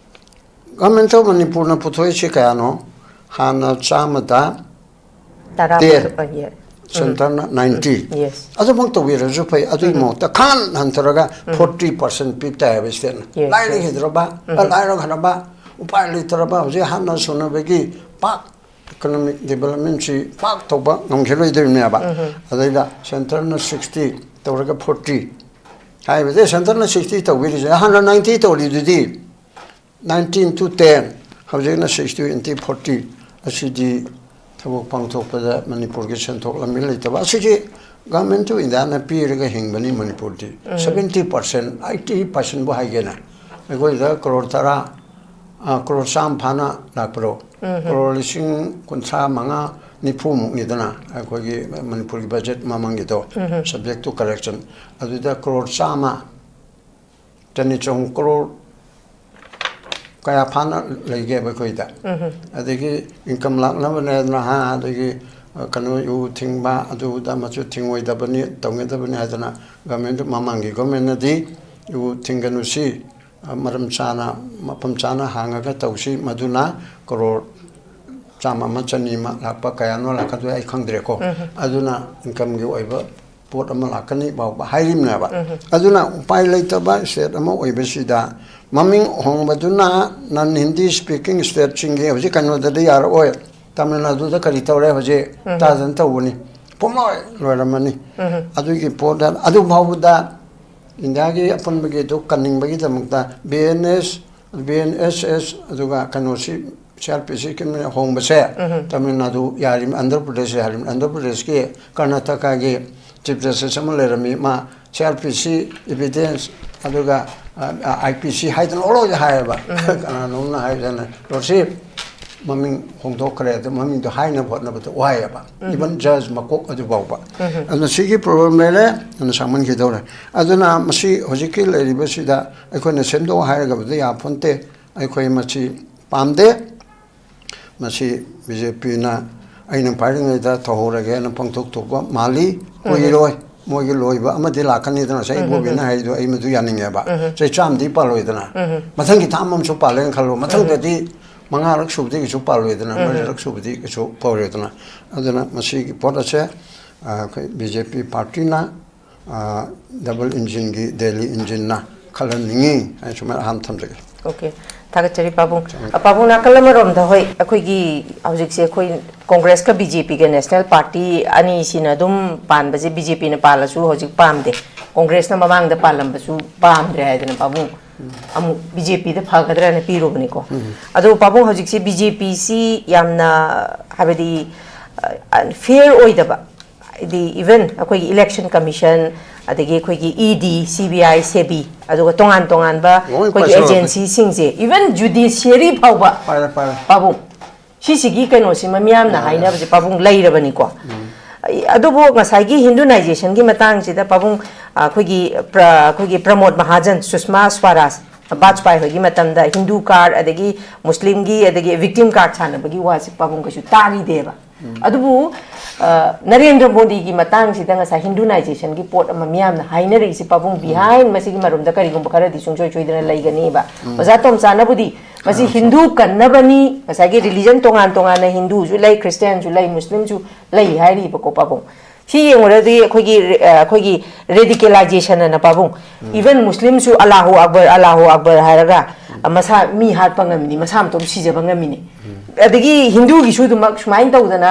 Government of ꯃꯅꯤꯄꯨꯔꯅ ꯄꯨꯊꯣꯛꯏꯁꯤ ꯀꯌꯥꯅꯣ? ꯍꯥꯟꯅ ꯆꯥꯝꯃꯗ ꯇꯔꯥ ꯇꯦꯟ꯫ ꯄꯨꯊꯣꯛꯄ, ꯌꯦ-, ꯎꯝ꯫ Centreꯅ ninety꯫ Yes꯫ ꯑꯗꯨꯃꯛ ꯇꯧꯕꯤꯔꯁꯨ ꯐꯩ꯫ ꯑꯗꯨꯒꯤ ꯃꯍꯨꯠꯇ ꯈꯪꯍꯟ ꯍꯟꯊꯔꯒ forty percent ꯄꯤ ꯇꯥꯏ ꯍꯥꯏꯕ stateꯅ꯫ Yes, yes꯫ ꯂꯥꯏꯔ ꯍꯩꯗ꯭ꯔꯕ, ꯂꯥꯏꯔ ꯍꯟꯔꯕ, ꯎꯄꯥꯏ ꯂꯩꯇ꯭ꯔꯕ, ꯍꯧꯖꯤꯛ ꯍꯥꯟꯅ ꯁꯨꯅꯕꯒꯤ ꯄꯥꯛ economic developmentꯁꯤ ꯄꯥꯛ ꯇꯧꯕ ꯉꯝꯈꯤꯔꯣꯏꯗꯣꯏꯅꯦꯕ꯫ ꯑꯗꯩꯗ Centreꯅ sixty ꯇꯧꯔꯒ forty ꯍꯥꯏꯕꯁꯦ, Centreꯅ sixty ꯇꯧꯕꯤꯔꯤꯁꯦ, ꯍꯥꯟꯅ ninety ꯇꯧꯔꯤꯗꯨꯗꯤ꯫ Ninety into ten, ꯍꯧꯖꯤꯛꯅ sixty into forty꯫ ꯑꯁꯤꯗꯤ ꯊꯕꯛ ꯄꯥꯡꯊꯣꯛꯄꯗ ꯃꯅꯤꯄꯨꯔꯒꯤ ꯁꯦꯟꯊꯣꯛ ꯂꯝꯕꯤ ꯂꯩꯇꯕ꯫ ꯑꯁꯤꯗꯤ Government of Indiaꯅ ꯄꯤꯔꯒ ꯍꯤꯡꯕꯅꯤ ꯃꯅꯤꯄꯨꯔꯗꯤ꯫ Seventy percent, eighty percentꯕꯨ ꯍꯥꯏꯒꯦꯅ꯫ ꯑꯩꯈꯣꯏꯗ ꯀ꯭ꯔꯣꯔ ꯇꯔꯥ, ꯑ, ꯀ꯭ꯔꯣꯔ ꯆꯥꯝꯃ ꯐꯥꯅ ꯂꯥꯛꯄ꯭ꯔꯣ? ꯀ꯭ꯔꯣꯔ ꯂꯤꯁꯤꯡ ꯀꯨꯟꯊ꯭ꯔꯥ ꯃꯉꯥ, ꯅꯤꯐꯨꯃꯨꯛꯅꯤꯗꯅ ꯑꯩꯈꯣꯏꯒꯤ ꯃꯅꯤꯄꯨꯔꯒꯤ budget ꯃꯃꯥꯡꯒꯤꯗꯣ, subject to correction꯫ ꯑꯗꯨꯗ ꯀ꯭ꯔꯣꯔ ꯆꯥꯝꯃ, ꯆꯅꯤ ꯆꯍꯨꯝ ꯀ꯭ꯔꯣꯔ ꯀꯌꯥ ꯐꯥꯅ ꯂꯩꯒꯦꯕ ꯑꯩꯈꯣꯏꯗ? ꯑꯗꯒꯤ income ꯂꯥꯛꯅꯕꯅꯦꯗꯅ, ꯍꯥ, ꯑꯗꯒꯤ ꯑ, ꯀꯩꯅꯣ, ꯎ ꯊꯤꯡꯕ, ꯑꯗꯨꯗ ꯃꯆꯨ ꯊꯤꯡꯉꯣꯏꯗꯕꯅꯤ, ꯇꯧꯒꯗꯕꯅꯤ ꯍꯥꯏꯗꯅ ꯒꯚꯔꯟꯃꯦꯟꯠ, ꯃꯃꯥꯡꯒꯤ ꯒꯚꯔꯟꯃꯦꯟꯠꯅꯗꯤ ꯎ ꯊꯤꯡꯒꯅꯨ ꯁꯤ, ꯑ, ꯃꯔꯝ ꯆꯥꯅ, ꯃꯐꯝ ꯆꯥꯅ ꯍꯥꯡꯉꯒ ꯇꯧꯁꯤ, ꯃꯗꯨꯅ ꯀꯔꯣꯔ ꯆꯥꯝꯃ ꯑꯃ, ꯆꯅꯤ ꯑꯃ ꯂꯥꯛꯄ, ꯀꯌꯥꯅꯣ ꯂꯥꯛꯀꯗꯣꯏ ꯑꯩ ꯈꯪꯗ꯭ꯔꯦꯀꯣ꯫ ꯎꯝ꯫ ꯑꯗꯨꯅ ꯏꯟꯀꯝꯒꯤ ꯑꯣꯏꯕ ꯄꯣꯠ ꯑꯃ ꯂꯥꯛꯀꯅꯤ ꯐꯥꯎꯕ ꯍꯥꯏꯔꯤꯕꯅꯦꯕ꯫ ꯎꯝ꯫ ꯑꯗꯨꯅ ꯎꯄꯥꯏ ꯂꯩꯇꯕ ꯁ꯭ꯇꯦꯠ ꯑꯃ ꯑꯣꯏꯕꯁꯤꯗ ꯃꯃꯤꯡ ꯍꯣꯡꯕꯗꯨꯅ ꯅꯟ ꯍꯤꯟꯗꯤ ꯁ꯭ꯄꯤꯀꯤꯡ ꯁ꯭ꯇꯦꯠꯁꯤꯡꯒꯤ ꯍꯧꯖꯤꯛ ꯀꯩꯅꯣꯗꯗꯤ ꯌꯥꯔꯛꯑꯣꯏ꯫ ꯇꯥꯃꯤꯜ ꯅꯥꯗꯨꯗ ꯀꯔꯤ ꯇꯧꯔꯦ ꯍꯧꯖꯤꯛ? ꯎꯝ꯫ ꯇꯥꯗꯅ ꯇꯧꯕꯅꯤ꯫ ꯄꯨꯝꯂꯣꯏ ꯂꯣꯏꯔꯝꯃꯅꯤ꯫ ꯎꯝ꯫ ꯑꯗꯨꯒꯤ ꯄꯣꯠꯇ, ꯑꯗꯨ ꯐꯥꯎꯕꯗ ꯏꯟꯗꯤꯌꯥꯒꯤ ꯑꯄꯨꯟꯕꯒꯤꯗꯨ ꯀꯟꯅꯤꯡꯕꯒꯤꯗꯃꯛꯇ B N S, B N S S, ꯑꯗꯨꯒ ꯀꯩꯅꯣꯁꯤ, ꯁꯤ ꯑꯥꯔ ꯄꯤ ꯁꯤ ꯀꯤ ꯍꯣꯡꯕꯁꯦ, ꯎꯝ꯫ ꯇꯥꯃꯤꯜ ꯅꯥꯗꯨ ꯌꯥꯔꯤꯕ, ꯑꯟꯙ꯭ꯔ ꯄ꯭ꯔꯗꯦꯁ ꯌꯥꯔꯤꯕ, ꯑꯟꯙ꯭ꯔ ꯄ꯭ꯔꯗꯦꯁꯀꯤ, ꯀꯔꯅꯥꯇꯀꯥꯒꯤ ꯆꯤꯐ ꯖꯁꯇꯤꯁ ꯑꯃ ꯂꯩꯔꯝꯃꯤ, ꯃꯥ ꯁꯤ ꯑꯥꯔ ꯄꯤ ꯁꯤ, ꯏꯚꯤꯗꯦꯟꯁ, ꯑꯗꯨꯒ, ꯑ, ꯑꯥꯏ ꯄꯤ ꯁꯤ ꯍꯥꯏꯗꯅ ꯂꯣꯏ ꯍꯥꯏꯌꯦꯕ꯫ ꯎꯝ꯫ ꯀꯅꯥꯅꯣꯝꯅ ꯍꯥꯏꯗꯅ, ꯂꯣꯔꯗꯁꯤꯞ, ꯃꯃꯤꯡ ꯍꯣꯡꯗꯣꯛꯈ꯭ꯔꯦ, ꯑꯗꯨ ꯃꯃꯤꯡꯗꯣ ꯍꯥꯏꯅꯕ ꯍꯣꯠꯅꯕꯗ ꯋꯥꯏꯌꯦꯕ꯫ ꯎꯝ꯫ ꯏꯚꯟ ꯖꯖ ꯃꯀꯣꯛ ꯑꯗꯨ ꯐꯥꯎꯕ꯫ ꯎꯝ꯫ ꯑꯗꯨꯅ ꯁꯤꯒꯤ ꯄ꯭ꯔꯣꯕ꯭ꯂꯦꯝ ꯂꯩꯔꯦ, ꯑꯗꯨꯅ ꯁꯥꯡꯃꯟꯈꯤꯗꯧꯔꯦ꯫ ꯑꯗꯨꯅ ꯃꯁꯤ ꯍꯧꯖꯤꯛꯀꯤ ꯂꯩꯔꯤꯕꯁꯤꯗ ꯑꯩꯈꯣꯏꯅ ꯁꯦꯝꯗꯣꯛ ꯍꯥꯏꯔꯒꯕꯗꯤ ꯌꯥꯄꯣꯟꯇꯦ꯫ ꯑꯩꯈꯣꯏ ꯃꯁꯤ ꯄꯥꯝꯗꯦ꯫ ꯃꯁꯤ ꯕꯤ ꯖꯦ ꯄꯤꯅ ꯑꯩꯅ ꯄꯥꯏꯔꯤꯉꯩꯗ ꯇꯧꯍꯧꯔꯒꯦꯅ ꯄꯪꯊꯣꯛ ꯊꯣꯛꯄ ꯃꯥꯜꯂꯤ꯫ ꯎꯝ꯫ ꯀꯨꯏꯔꯣꯏ꯫ ꯃꯣꯏꯒꯤ ꯂꯣꯏꯕ ꯑꯃꯗꯤ ꯂꯥꯛꯀꯅꯤꯗꯅ, ꯉꯁꯥꯏ ꯎꯝ, ꯎꯝ, ꯏꯕꯣꯕꯤꯅ ꯎꯝ꯫ ꯍꯥꯏꯗꯣ ꯑꯩ ꯃꯗꯨ ꯌꯥꯅꯤꯡꯉꯦꯕ꯫ ꯎꯝ, ꯎꯝ꯫ ꯆꯍꯤ ꯆꯥꯝꯃꯗꯤ ꯄꯥꯜꯂꯣꯏꯗꯅ꯫ ꯎꯝ, ꯎꯝ꯫ ꯃꯊꯪꯒꯤ ꯇꯥꯝ ꯑꯃꯁꯨ ꯄꯥꯜꯂꯦꯅ ꯈꯜꯂꯣ꯫ ꯎꯝ, ꯎꯝ꯫ ꯃꯊꯪꯗꯗꯤ ꯃꯉꯥꯔꯛ ꯁꯨꯕꯗꯤ ꯀꯩꯁꯨ ꯄꯥꯜꯂꯣꯏꯗꯅ, ꯎꯝ, ꯎꯝ꯫ ꯃꯔꯤꯔꯛ ꯁꯨꯕꯗꯤ ꯀꯩꯁꯨ ꯄꯥꯜꯂꯣꯏꯗꯅ꯫ ꯑꯗꯨꯅ ꯃꯁꯤꯒꯤ ꯄꯣꯠ ꯑꯁꯦ, ꯑ, ꯑꯩꯈꯣꯏ ꯕꯤ ꯖꯦ ꯄꯤ ꯄꯥꯔꯇꯤꯅ, ꯑ, ꯗꯕꯜ ꯏꯟꯖꯤꯟꯒꯤ ꯗꯦꯜꯂꯤ ꯏꯟꯖꯤꯟꯅ ꯈꯜꯍꯟꯅꯤꯡꯉꯤ ꯍꯥꯏꯅ ꯁꯨꯃꯥꯏꯅ ꯑꯍꯥꯟꯕ ꯊꯝꯖꯒꯦ꯫ ꯑꯣꯀꯦ꯫ ꯊꯥꯒꯠꯆꯔꯤ ꯄꯥꯕꯨꯡ꯫ ꯊꯝꯃꯦ꯫ ꯑ, ꯄꯥꯕꯨꯡ, ꯅꯥꯀꯜ ꯑꯃꯔꯣꯝꯗ, ꯍꯣꯏ, ꯑꯩꯈꯣꯏꯒꯤ ꯍꯧꯖꯤꯛꯁꯦ ꯑꯩꯈꯣꯏ ꯀꯣꯡꯒ꯭ꯔꯦꯁꯀ ꯕꯤ ꯖꯦ ꯄꯤꯒ ꯅꯦꯁꯅꯦꯜ ꯄꯥꯔꯇꯤ ꯑꯅꯤꯁꯤꯅ ꯑꯗꯨꯝ ꯄꯥꯟꯕꯁꯦ, ꯕꯤ ꯖꯦ ꯄꯤꯅ ꯄꯥꯜꯂꯁꯨ ꯍꯧꯖꯤꯛ ꯄꯥꯝꯗꯦ, ꯀꯣꯡꯒ꯭ꯔꯦꯁꯅ ꯃꯃꯥꯡꯗ ꯄꯥꯜꯂꯝꯕꯁꯨ ꯄꯥꯝꯗ꯭ꯔꯦ ꯍꯥꯏꯗꯅ ꯄꯥꯕꯨꯡ ꯎꯝ꯫ ꯑꯃꯨꯛ ꯕꯤ ꯖꯦ ꯄꯤꯗ ꯐꯒꯗ꯭ꯔꯅ ꯄꯤꯔꯨꯕꯅꯤꯀꯣ꯫ ꯎꯝ꯫ ꯑꯗꯣ ꯄꯥꯕꯨꯡ, ꯍꯧꯖꯤꯛꯁꯦ ꯕꯤ ꯖꯦ ꯄꯤꯁꯤ ꯌꯥꯝꯅ, ꯍꯥꯏꯕꯗꯤ, ꯑ, ꯐꯤꯌꯔ ꯑꯣꯏꯗꯕ, ꯍꯥꯏꯗꯤ, ꯏꯚꯟ ꯑꯩꯈꯣꯏꯒꯤ ꯏꯂꯦꯛꯁꯟ ꯀꯃꯤꯁꯟ, ꯑꯗꯒꯤ ꯑꯩꯈꯣꯏꯒꯤ ꯏ ꯗꯤ, ꯁꯤ ꯕꯤ ꯑꯥꯏ, ꯁꯦꯕꯤ, ꯑꯗꯨꯒ ꯇꯣꯉꯥꯟ ꯇꯣꯉꯥꯟꯕ ꯂꯣꯏ ꯑꯩꯈꯣꯏꯒꯤ ꯄꯥꯏꯁꯜꯂꯛꯑꯦ꯫ ꯑꯦꯖꯦꯟꯁꯤꯁꯤꯡꯁꯦ, ꯏꯚꯟ ꯖꯨꯗꯤꯁꯤꯌꯔꯤ ꯐꯥꯎꯕ, ꯄꯥꯏꯔꯦ, ꯄꯥꯏꯔꯦ꯫ ꯄꯥꯕꯨꯡ, ꯁꯤꯁꯤꯒꯤ ꯀꯩꯅꯣꯁꯤꯃ ꯃꯤꯌꯥꯝꯅ ꯌꯥꯔꯦ, ꯌꯥꯔꯦ꯫ ꯍꯥꯏꯅꯕꯁꯦ, ꯄꯥꯕꯨꯡ, ꯂꯩꯔꯕꯅꯤꯀꯣ꯫ ꯎꯝ꯫ ꯑꯩ, ꯑꯗꯨꯕꯨ ꯉꯁꯥꯏꯒꯤ ꯍꯤꯟꯗꯨꯅꯥꯏꯖꯦꯁꯟꯒꯤ ꯃꯇꯥꯡꯁꯤꯗ, ꯄꯥꯕꯨꯡ, ꯑ, ꯑꯩꯈꯣꯏꯒꯤ ꯄ꯭ꯔ-, ꯑꯩꯈꯣꯏꯒꯤ ꯄ꯭ꯔꯃꯣꯗ ꯃꯍꯥꯖꯟ, ꯁꯨꯁꯃꯥ ꯁ꯭ꯋꯥꯔꯥꯖ, ꯕꯥꯖꯄꯥꯏ ꯍꯣꯏꯒꯤ ꯃꯇꯝꯗ ꯍꯤꯟꯗꯨ ꯀꯥꯔꯗ, ꯑꯗꯒꯤ ꯃꯨꯁꯂꯤꯝꯒꯤ, ꯑꯗꯒꯤ ꯚꯤꯛꯇꯤꯝ ꯀꯥꯔꯗ ꯁꯥꯟꯅꯕꯒꯤ ꯋꯥꯁꯦ, ꯄꯥꯕꯨꯡ, ꯀꯩꯁꯨ ꯇꯥꯈꯤꯗꯦꯕ꯫ ꯑꯗꯨꯕꯨ ꯅꯔꯦꯟꯗ꯭ꯔ ꯃꯣꯗꯤꯒꯤ ꯃꯇꯥꯡꯁꯤꯗ ꯉꯁꯥꯏ ꯍꯤꯟꯗꯨꯅꯥꯏꯖꯦꯁꯟꯒꯤ ꯄꯣꯠ ꯑꯃ ꯃꯤꯌꯥꯝꯅ ꯍꯥꯏꯅꯔꯛꯏꯁꯤ ꯄꯥꯕꯨꯡ, ꯕꯤꯍꯥꯏꯟ ꯃꯁꯤꯒꯤ ꯃꯔꯨꯝꯗ ꯀꯔꯤꯒꯨꯝꯕ ꯈꯔꯗꯤ ꯁꯨꯡꯁꯣꯏ ꯁꯣꯏꯗꯅ ꯂꯩꯒꯅꯤꯕ꯫ ꯑꯣꯖꯥ ꯇꯣꯝꯆꯥꯅꯕꯨꯗꯤ ꯃꯁꯤ ꯍꯤꯟꯗꯨ ꯀꯟꯅꯕꯅꯤ, ꯉꯁꯥꯏꯒꯤ ꯔꯤꯂꯤꯖꯟ ꯇꯣꯉꯥꯟ ꯇꯣꯉꯥꯟꯅ ꯍꯤꯟꯗꯨꯁꯨ ꯂꯩ, ꯈ꯭ꯔꯤꯁꯇꯤꯌꯥꯟꯁꯨ ꯂꯩ, ꯃꯨꯁꯂꯤꯝꯁꯨ ꯂꯩ ꯍꯥꯏꯔꯤꯕꯀꯣ ꯄꯥꯕꯨꯡ꯫ ꯁꯤ ꯌꯦꯡꯉꯨꯔꯗꯤ ꯑꯩꯈꯣꯏꯒꯤ ꯑꯩꯈꯣꯏꯒꯤ ꯔꯦꯗꯤꯀꯦꯂꯥꯏꯖꯦꯁꯟ ꯑꯅ ꯄꯥꯕꯨꯡ, ꯏꯚꯟ ꯃꯨꯁꯂꯤꯝꯁꯨ ꯑꯜꯂꯥꯍꯨ ꯑꯛꯕꯔ, ꯑꯜꯂꯥꯍꯨ ꯑꯛꯕꯔ ꯍꯥꯏꯔꯒ ꯃꯁꯥ ꯃꯤ ꯍꯥꯠꯄ ꯉꯝꯃꯤꯅꯤ, ꯃꯁꯥ ꯃꯇꯣꯝ ꯁꯤꯖꯕ ꯉꯝꯃꯤꯅꯤ꯫ ꯑꯗꯒꯤ ꯍꯤꯟꯗꯨꯒꯤꯁꯨ ꯑꯗꯨꯃꯛ ꯁꯨꯃꯥꯏꯅ ꯇꯧꯗꯅ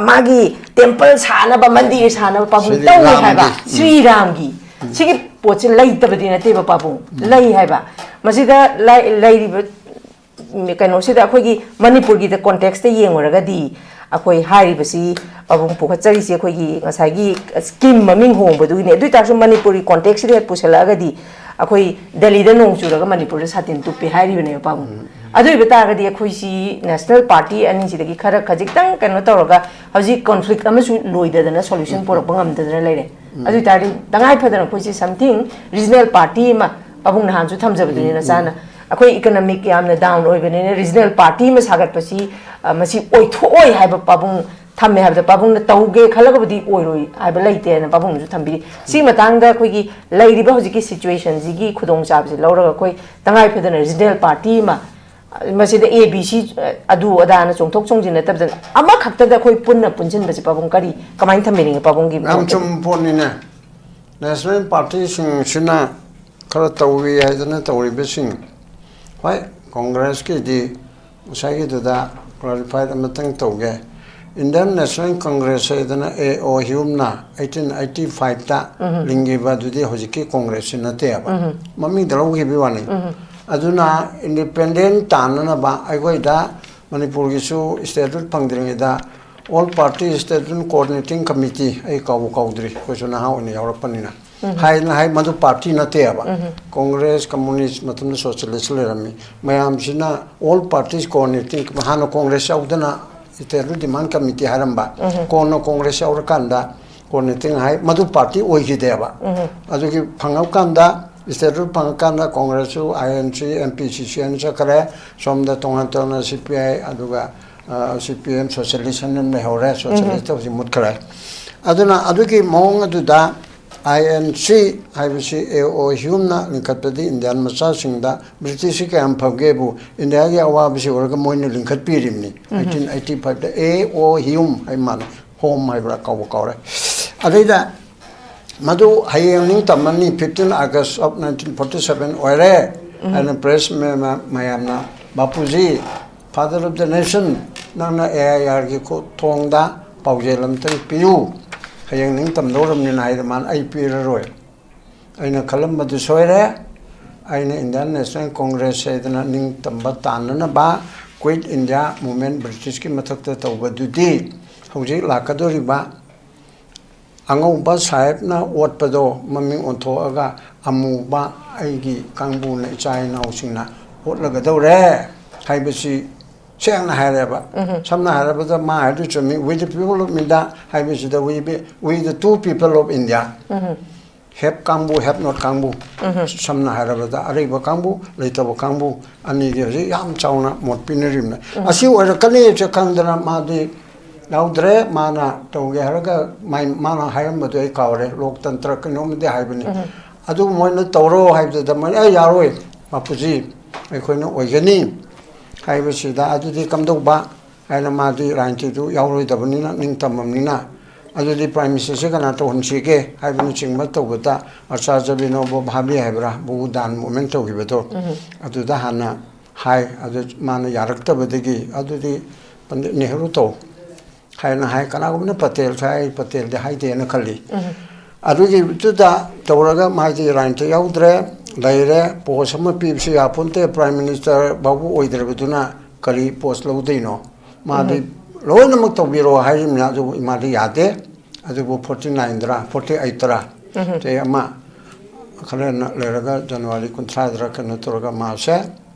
ꯃꯥꯒꯤ ꯇꯦꯝꯄꯜ ꯁꯥꯅꯕ, ꯃꯟꯗꯤꯔ ꯁꯥꯅꯕ ꯄꯥꯕꯨꯡ ꯇꯧꯏ ꯍꯥꯏꯕ꯫ ꯁ꯭ꯔꯤ ꯔꯥꯝꯒꯤ ꯁꯤꯒꯤ ꯄꯣꯠꯁꯤ ꯂꯩꯇꯕꯗꯤ ꯅꯠꯇꯦꯕ ꯄꯥꯕꯨꯡ, ꯂꯩ ꯍꯥꯏꯕ꯫ ꯃꯁꯤꯗ ꯂꯩꯔꯤꯕ ꯀꯩꯅꯣꯁꯤꯗ ꯑꯩꯈꯣꯏꯒꯤ ꯃꯅꯤꯄꯨꯔꯒꯤꯗ ꯀꯣꯟꯇꯦꯛꯁꯇ ꯌꯦꯡꯉꯨꯔꯒꯗꯤ ꯑꯩꯈꯣꯏ ꯍꯥꯏꯔꯤꯕꯁꯤ ꯄꯥꯕꯨꯡ ꯄꯨꯈꯠꯆꯔꯤꯁꯤ ꯑꯩꯈꯣꯏꯒꯤ ꯉꯁꯥꯏꯒꯤ ꯁ꯭ꯀꯤꯝ ꯃꯃꯤꯡ ꯍꯣꯡꯕꯗꯨꯒꯤꯅꯤ꯫ ꯑꯗꯨ ꯑꯣꯏꯇꯥꯔꯁꯨ ꯃꯅꯤꯄꯨꯔꯒꯤ ꯀꯣꯟꯇꯦꯛꯁꯁꯤꯗ ꯍꯦꯛ ꯄꯨꯁꯜꯂꯛꯑꯒꯗꯤ ꯑꯩꯈꯣꯏ ꯗꯦꯜꯂꯤꯗ ꯅꯣꯡ ꯆꯨꯔꯒ ꯃꯅꯤꯄꯨꯔꯗ ꯁꯥꯇꯤꯟ ꯇꯨꯞꯄꯦ ꯍꯥꯏꯔꯤꯕꯅꯦꯕ ꯄꯥꯕꯨꯡ꯫ ꯑꯗꯨ ꯑꯣꯏꯕ ꯇꯥꯔꯒꯗꯤ ꯑꯩꯈꯣꯏꯁꯤ ꯅꯦꯁꯅꯦꯜ ꯄꯥꯔꯇꯤ ꯑꯅꯤꯁꯤꯗꯒꯤ ꯈꯔ ꯈꯖꯤꯛꯇꯪ ꯀꯩꯅꯣ ꯇꯧꯔꯒ ꯍꯧꯖꯤꯛ ꯀꯣꯟꯐ꯭ꯂꯤꯛ ꯑꯃꯁꯨ ꯂꯣꯏꯗꯗꯅ ꯁꯣꯂꯨꯁꯟ ꯄꯨꯔꯛꯄ ꯉꯝꯗꯗꯅ ꯂꯩꯔꯦ꯫ ꯑꯗꯨ ꯑꯣꯏꯇꯥꯔꯗꯤ ꯇꯉꯥꯏ ꯐꯗꯅ ꯑꯩꯈꯣꯏꯁꯤ ꯁꯝꯊꯤꯡ ꯔꯤꯖꯅꯦꯜ ꯄꯥꯔꯇꯤ ꯑꯃ, ꯄꯥꯕꯨꯡ ꯅꯍꯥꯟꯁꯨ ꯊꯝꯖꯕꯗꯨꯅꯤ ꯅꯆꯥꯅ, ꯑꯩꯈꯣꯏ ꯏꯀꯅꯣꯃꯤꯛ ꯌꯥꯝꯅ ꯗꯥꯎꯟ ꯑꯣꯏꯕꯅꯤꯅ ꯔꯤꯖꯅꯦꯜ ꯄꯥꯔꯇꯤ ꯑꯃ ꯁꯥꯒꯠꯄꯁꯤ ꯃꯁꯤ ꯑꯣꯏꯊꯣꯛꯑꯣꯏ ꯍꯥꯏꯕ ꯄꯥꯕꯨꯡ ꯊꯝꯃꯦ ꯍꯥꯏꯕꯗ ꯄꯥꯕꯨꯡꯅ ꯇꯧꯒꯦ ꯈꯜꯂꯒꯕꯨꯗꯤ ꯑꯣꯏꯔꯣꯏ ꯍꯥꯏꯕ ꯂꯩꯇꯦꯅ ꯄꯥꯕꯨꯡꯅꯁꯨ ꯊꯝꯕꯤꯔꯤ꯫ ꯁꯤꯒꯤ ꯃꯇꯥꯡꯗ ꯑꯩꯈꯣꯏꯒꯤ ꯂꯩꯔꯤꯕ ꯍꯧꯖꯤꯛꯀꯤ ꯁꯤꯆꯨꯋꯦꯁꯟꯁꯤꯒꯤ ꯈꯨꯗꯣꯡꯆꯥꯕꯁꯤ ꯂꯧꯔꯒ ꯑꯩꯈꯣꯏ ꯇꯉꯥꯏ ꯐꯗꯅ ꯔꯤꯖꯅꯦꯜ ꯄꯥꯔꯇꯤ ꯑꯃ, ꯃꯁꯤꯗ ꯑꯦ ꯕꯤ ꯁꯤ ꯑꯗꯨ ꯑꯗꯥꯅ ꯆꯣꯡꯊꯣꯛ ꯆꯣꯡꯁꯤꯟ ꯅꯠꯇꯕꯗ ꯑꯃꯈꯛꯇꯗ ꯑꯩꯈꯣꯏ ꯄꯨꯟꯅ ꯄꯨꯟꯁꯤꯟꯕꯁꯤ ꯄꯥꯕꯨꯡ ꯀꯔꯤ, ꯀꯃꯥꯏꯅ ꯊꯝꯕꯤꯅꯤꯡꯉꯤ ꯄꯥꯕꯨꯡꯒꯤ ꯌꯥꯝ ꯃꯣꯠꯇꯗꯤ? ꯆꯨꯝꯕ ꯄꯣꯠꯅꯤꯅꯦ꯫ ꯅꯦꯁꯅꯦꯜ ꯄꯥꯔꯇꯤꯁꯤꯡꯁꯤꯅ ꯈꯔ ꯇꯧꯏ ꯍꯥꯏꯗꯅ ꯇꯧꯔꯤꯕꯁꯤꯡ, ꯍꯣꯏ, ꯀꯣꯡꯒ꯭ꯔꯦꯁꯀꯤꯗꯤ ꯉꯁꯥꯏꯒꯤꯗꯨꯗ ꯀ꯭ꯂꯥꯔꯤꯐꯥꯏꯠ ꯑꯃꯇꯪ ꯇꯧꯒꯦ꯫ ꯏꯟꯗꯤꯌꯟ ꯅꯦꯁꯅꯦꯜ ꯀꯪꯒ꯭ꯔꯦꯁ ꯍꯥꯏꯗꯅ ꯑꯦ ꯑꯣ ꯍ꯭ꯌꯨꯝꯅ ꯑꯩꯠꯇꯤꯟ ꯑꯩꯠꯇꯤ ꯐꯥꯏꯚꯇ ꯂꯤꯡꯈꯤꯕ ꯑꯗꯨꯗꯤ ꯍꯧꯖꯤꯛꯀꯤ ꯀꯣꯡꯒ꯭ꯔꯦꯁꯁꯤ ꯅꯠꯇꯦꯕ꯫ ꯃꯃꯤꯡꯗ ꯂꯧꯈꯤꯕꯒꯤ ꯋꯥꯅꯤ꯫ ꯑꯗꯨꯅ ꯏꯟꯗꯤꯄꯦꯟꯗꯦꯟ ꯇꯥꯟꯅꯅꯕ ꯑꯩꯈꯣꯏꯗ ꯃꯅꯤꯄꯨꯔꯒꯤꯁꯨ ꯏꯁꯇꯦꯇꯨꯠ ꯐꯪꯗ꯭ꯔꯤꯉꯩꯗ ꯑꯣꯜ ꯄꯥꯔꯇꯤ ꯏꯁꯇꯦꯇꯨꯠ ꯀꯣꯑꯣꯔꯗꯤꯅꯦꯇꯤꯡ ꯀꯃꯤꯇꯤ, ꯑꯩ ꯀꯥꯎꯕꯨ ꯀꯥꯎꯗ꯭ꯔꯤ, ꯑꯩꯈꯣꯏꯁꯨ ꯅꯍꯥ ꯑꯣꯏꯅ ꯌꯥꯎꯔꯛꯄꯅꯤꯅ, ꯍꯥꯏꯅ ꯍꯥꯏ꯫ ꯃꯗꯨ ꯄꯥꯔꯇꯤ ꯅꯠꯇꯦꯕ꯫ ꯀꯣꯡꯒ꯭ꯔꯦꯁ, ꯀꯝꯃꯨꯅꯤꯁ, ꯃꯇꯝꯗ ꯁꯣꯁꯤꯌꯦꯂꯤꯁ ꯂꯩꯔꯝꯃꯤ꯫ ꯃꯌꯥꯝꯁꯤꯅ ꯑꯣꯜ ꯄꯥꯔꯇꯤꯁ ꯀꯣꯑꯣꯔꯗꯤꯅꯦꯇꯤꯡ, ꯍꯥꯟꯅ ꯀꯣꯡꯒ꯭ꯔꯦꯁ ꯌꯥꯎꯗꯅ ꯏꯁꯇꯦꯇꯨꯠ ꯗꯤꯃꯥꯟ ꯀꯃꯤꯇꯤ ꯍꯥꯏꯔꯝꯕ, ꯀꯣꯟꯅ ꯀꯣꯡꯒ꯭ꯔꯦꯁ ꯌꯥꯎꯔꯀꯥꯟꯗ ꯀꯣꯑꯣꯔꯗꯤꯅꯦꯇꯤꯡ ꯍꯥꯏ, ꯃꯗꯨ ꯄꯥꯔꯇꯤ ꯑꯣꯏꯈꯤꯗꯦꯕ꯫ ꯑꯗꯨꯒꯤ ꯐꯪꯉꯀꯥꯟꯗ, ꯏꯁꯇꯦꯇꯨꯠ ꯐꯪꯉꯀꯥꯟꯗ ꯀꯣꯡꯒ꯭ꯔꯦꯁꯁꯨ ꯑꯥꯏ ꯑꯦꯟ ꯁꯤ, ꯑꯦꯝ ꯄꯤ ꯁꯤ ꯁꯤ ꯍꯥꯏꯅ ꯆꯠꯈ꯭ꯔꯦ꯫ ꯁꯣꯝꯗ ꯇꯣꯉꯥꯟ ꯇꯣꯉꯥꯟꯅ ꯁꯤ ꯄꯤ ꯑꯥꯏ, ꯑꯗꯨꯒ ꯁꯤ ꯄꯤ ꯑꯦꯝ ꯁꯣꯁꯤꯌꯦꯂꯤꯁ ꯍꯥꯏꯅ ꯂꯩꯍꯧꯔꯦ꯫ ꯁꯣꯁꯤꯌꯦꯂꯤꯁ ꯇꯧꯕꯁꯤ ꯃꯨꯠꯈ꯭ꯔꯦ꯫ ꯑꯗꯨꯅ ꯑꯗꯨꯒꯤ ꯃꯑꯣꯡ ꯑꯗꯨꯗ ꯑꯥꯏ ꯑꯦꯟ ꯁꯤ ꯍꯥꯏꯕꯁꯤ ꯑꯦ ꯑꯣ ꯍ꯭ꯌꯨꯝꯅ ꯂꯤꯡꯈꯠꯄꯗꯤ ꯏꯟꯗꯤꯌꯥꯟ ꯃꯆꯥꯁꯤꯡꯗ ꯕ꯭ꯔꯤꯇꯤꯁꯁꯤ ꯀꯌꯥꯝ ꯐꯒꯦꯕꯨ ꯏꯟꯗꯤꯌꯥꯒꯤ ꯑꯋꯥꯕꯁꯤ ꯎꯔꯒ ꯃꯣꯏꯅ ꯂꯤꯡꯈꯠꯄꯤꯔꯤꯕꯅꯤ꯫ ꯑꯩꯠꯇꯤꯟ ꯑꯩꯠꯇꯤ ꯐꯥꯏꯚꯇ ꯑꯦ ꯑꯣ ꯍ꯭ꯌꯨꯝ ꯍꯥꯏ ꯃꯥꯜꯂꯦ, ꯍꯣꯝ ꯍꯥꯏꯕ꯭ꯔꯥ ꯀꯥꯎꯕ ꯀꯥꯎꯔꯦ꯫ ꯑꯗꯩꯗ ꯃꯗꯨ ꯍꯌꯦꯡ ꯅꯤꯡꯇꯝꯃꯅꯤ, fifteen August of nineteen forty seven ꯑꯣꯏꯔꯦ ꯍꯥꯏꯅ ꯄ꯭ꯔꯦꯁ ꯃꯌꯥꯝꯅ ꯕꯥꯄꯨꯖꯤ, father of the nation, ꯅꯪꯅ ꯑꯦ ꯑꯥꯏ ꯑꯥꯔꯒꯤ ꯊꯣꯡꯗ ꯄꯥꯎꯖꯦꯜ ꯑꯝꯇꯪ ꯄꯤꯌꯨ, ꯍꯌꯦꯡ ꯅꯤꯡꯇꯝꯗꯧꯔꯕꯅꯤꯅ ꯍꯥꯏꯗ ꯃꯥꯅ ꯑꯩ ꯄꯤꯔꯔꯣꯏ꯫ ꯑꯩꯅ ꯈꯜꯂꯝꯕꯗꯨ ꯁꯣꯏꯔꯦ꯫ ꯑꯩꯅ ꯏꯟꯗꯤꯌꯥꯟ ꯅꯦꯁꯅꯦꯜ ꯀꯣꯡꯒ꯭ꯔꯦꯁ ꯍꯥꯏꯗꯅ ꯅꯤꯡꯇꯝꯕ ꯇꯥꯟꯅꯅꯕ ꯀ꯭ꯋꯤꯠ ꯏꯟꯗꯤꯌꯥ ꯃꯨꯚꯃꯦꯟ ꯕ꯭ꯔꯤꯇꯤꯁꯀꯤ ꯃꯊꯛꯇ ꯇꯧꯕꯗꯨꯗꯤ ꯍꯧꯖꯤꯛ ꯂꯥꯛꯀꯗꯧꯔꯤꯕ ꯑꯉꯧꯕ ꯁꯥꯍꯦꯕꯅ ꯑꯣꯠꯄꯗꯣ ꯃꯃꯤꯡ ꯑꯣꯟꯊꯣꯛꯑꯒ ꯑꯃꯨꯕ ꯑꯩꯒꯤ ꯀꯥꯡꯕꯨꯅ, ꯏꯆꯥ ꯏꯅꯥꯎꯁꯤꯡꯅ ꯑꯣꯠꯂꯒꯗꯧꯔꯦ ꯍꯥꯏꯕꯁꯤ ꯁꯦꯡꯅ ꯍꯥꯏꯔꯦꯕ꯫ ꯁꯝꯅ ꯍꯥꯏꯔꯕꯗ ꯃꯥ ꯍꯥꯏꯗꯨ ꯆꯨꯝꯃꯤ, "We the people of India" ꯍꯥꯏꯕꯁꯤꯗ "We be-, we the two people of India", ꯍꯦꯞ ꯀꯥꯡꯕꯨ, ꯍꯦꯞ ꯅꯣꯠ ꯀꯥꯡꯕꯨ, ꯁꯝꯅ ꯍꯥꯏꯔꯕꯗ ꯑꯔꯩꯕ ꯀꯥꯡꯕꯨ, ꯂꯩꯇꯕ ꯀꯥꯡꯕꯨ ꯑꯅꯤꯒꯤ ꯍꯧꯖꯤꯛ ꯌꯥꯝ ꯆꯥꯎꯅ ꯃꯣꯠ ꯄꯤꯅꯔꯤꯕꯅꯤ꯫ ꯑꯁꯤ ꯑꯣꯏꯔꯛꯀꯅꯤ ꯍꯥꯏꯕꯁꯦ ꯈꯪꯗꯅ ꯃꯥꯗꯤ ꯌꯥꯎꯗ꯭ꯔꯦ꯫ ꯃꯥꯅ ꯇꯧꯒꯦ ꯍꯥꯏꯔꯒ ꯃꯥꯏ-, ꯃꯥꯅ ꯍꯥꯏꯔꯝꯕꯗꯣ ꯑꯩ ꯀꯥꯎꯔꯦ, ꯂꯣꯛꯇꯟꯇ꯭ꯔ ꯀꯩꯅꯣꯝꯃꯗꯤ ꯍꯥꯏꯕꯅꯤ꯫ ꯑꯗꯨ ꯃꯣꯏꯅ ꯇꯧꯔꯣ ꯍꯥꯏꯕꯗꯨꯗ ꯃꯣꯏꯅ "ꯑꯦ, ꯌꯥꯔꯣꯏ, ꯃꯥꯄꯨꯖꯤ, ꯑꯩꯈꯣꯏꯅ ꯑꯣꯏꯒꯅꯤ" ꯍꯥꯏꯕꯁꯤꯗ, ꯑꯗꯨꯗꯤ ꯀꯝꯗꯧꯕ ꯍꯥꯏꯅ ꯃꯥꯗꯤ ꯔꯥꯖꯅꯤꯇꯤꯗꯨ ꯌꯥꯎꯔꯣꯏꯗꯕꯅꯤꯅ, ꯅꯤꯡꯇꯝꯃꯕꯅꯤꯅ, ꯑꯗꯨꯗꯤ ꯄ꯭ꯔꯥꯏꯝ ꯃꯤꯅꯤꯁꯇꯔꯁꯦ ꯀꯅꯥ ꯇꯧꯍꯟꯁꯤꯒꯦ ꯍꯥꯏꯕꯅꯆꯤꯡꯕ ꯇꯧꯕꯗ, ꯑꯆꯥꯔꯖ ꯕꯤꯅꯣꯕ ꯚꯥꯕꯤ ꯍꯥꯏꯕ꯭ꯔꯥ, ꯕꯨꯙꯥꯟ ꯃꯨꯚꯃꯦꯟ ꯇꯧꯈꯤꯕꯗꯣ, ꯑꯗꯨꯗ ꯍꯥꯟꯅ ꯍꯥꯏ꯫ ꯑꯗꯨ ꯃꯥꯅ ꯌꯥꯔꯛꯇꯕꯗꯒꯤ, "ꯑꯗꯨꯗꯤ ꯄꯟꯗꯤꯠ ꯅꯦꯍꯔꯨ ꯇꯧ" ꯍꯥꯏꯅ ꯍꯥꯏ꯫ ꯀꯅꯥꯒꯨꯝꯕꯅ ꯄꯇꯦꯜ ꯍꯥꯏ, ꯑꯩ ꯄꯇꯦꯜꯗꯤ ꯍꯥꯏꯗꯦꯅ ꯈꯜꯂꯤ꯫ ꯑꯗꯨꯒꯤꯗꯨꯗ ꯇꯧꯔꯒ ꯃꯥꯒꯤ ꯔꯥꯖꯅꯤꯇꯤ ꯌꯥꯎꯗ꯭ꯔꯦ, ꯂꯩꯔꯦ꯫ ꯄꯣꯁ ꯑꯃ ꯄꯤꯕꯁꯨ ꯌꯥꯄꯣꯟꯇꯦ, ꯄ꯭ꯔꯥꯏꯝ ꯃꯤꯅꯤꯁꯇꯔ ꯐꯥꯎꯕ ꯑꯣꯏꯗ꯭ꯔꯕꯗꯨꯅ ꯀꯔꯤ ꯄꯣꯁ ꯂꯧꯗꯣꯏꯅꯣ? ꯃꯥꯗꯤ ꯂꯣꯏꯅꯃꯛ ꯇꯧꯕꯤꯔꯣ ꯍꯥꯏꯔꯤꯕꯅꯤꯅ, ꯑꯗꯨꯕꯨ ꯃꯥꯗꯤ ꯌꯥꯗꯦ꯫ ꯑꯗꯨꯕꯨ ꯐꯣꯔꯇꯤ ꯅꯥꯏꯟꯗꯔꯥ, ꯐꯣꯔꯇꯤ ꯑꯩꯠꯇꯔꯥ, ꯆꯍꯤ ꯑꯃ ꯈꯔ ꯂꯩꯔꯒ ꯖꯅꯋꯥꯔꯤ ꯀꯨꯟꯊ꯭ꯔꯥꯗꯔꯥ ꯀꯩꯅꯣ ꯇꯧꯔꯒ ꯃꯥꯁꯦ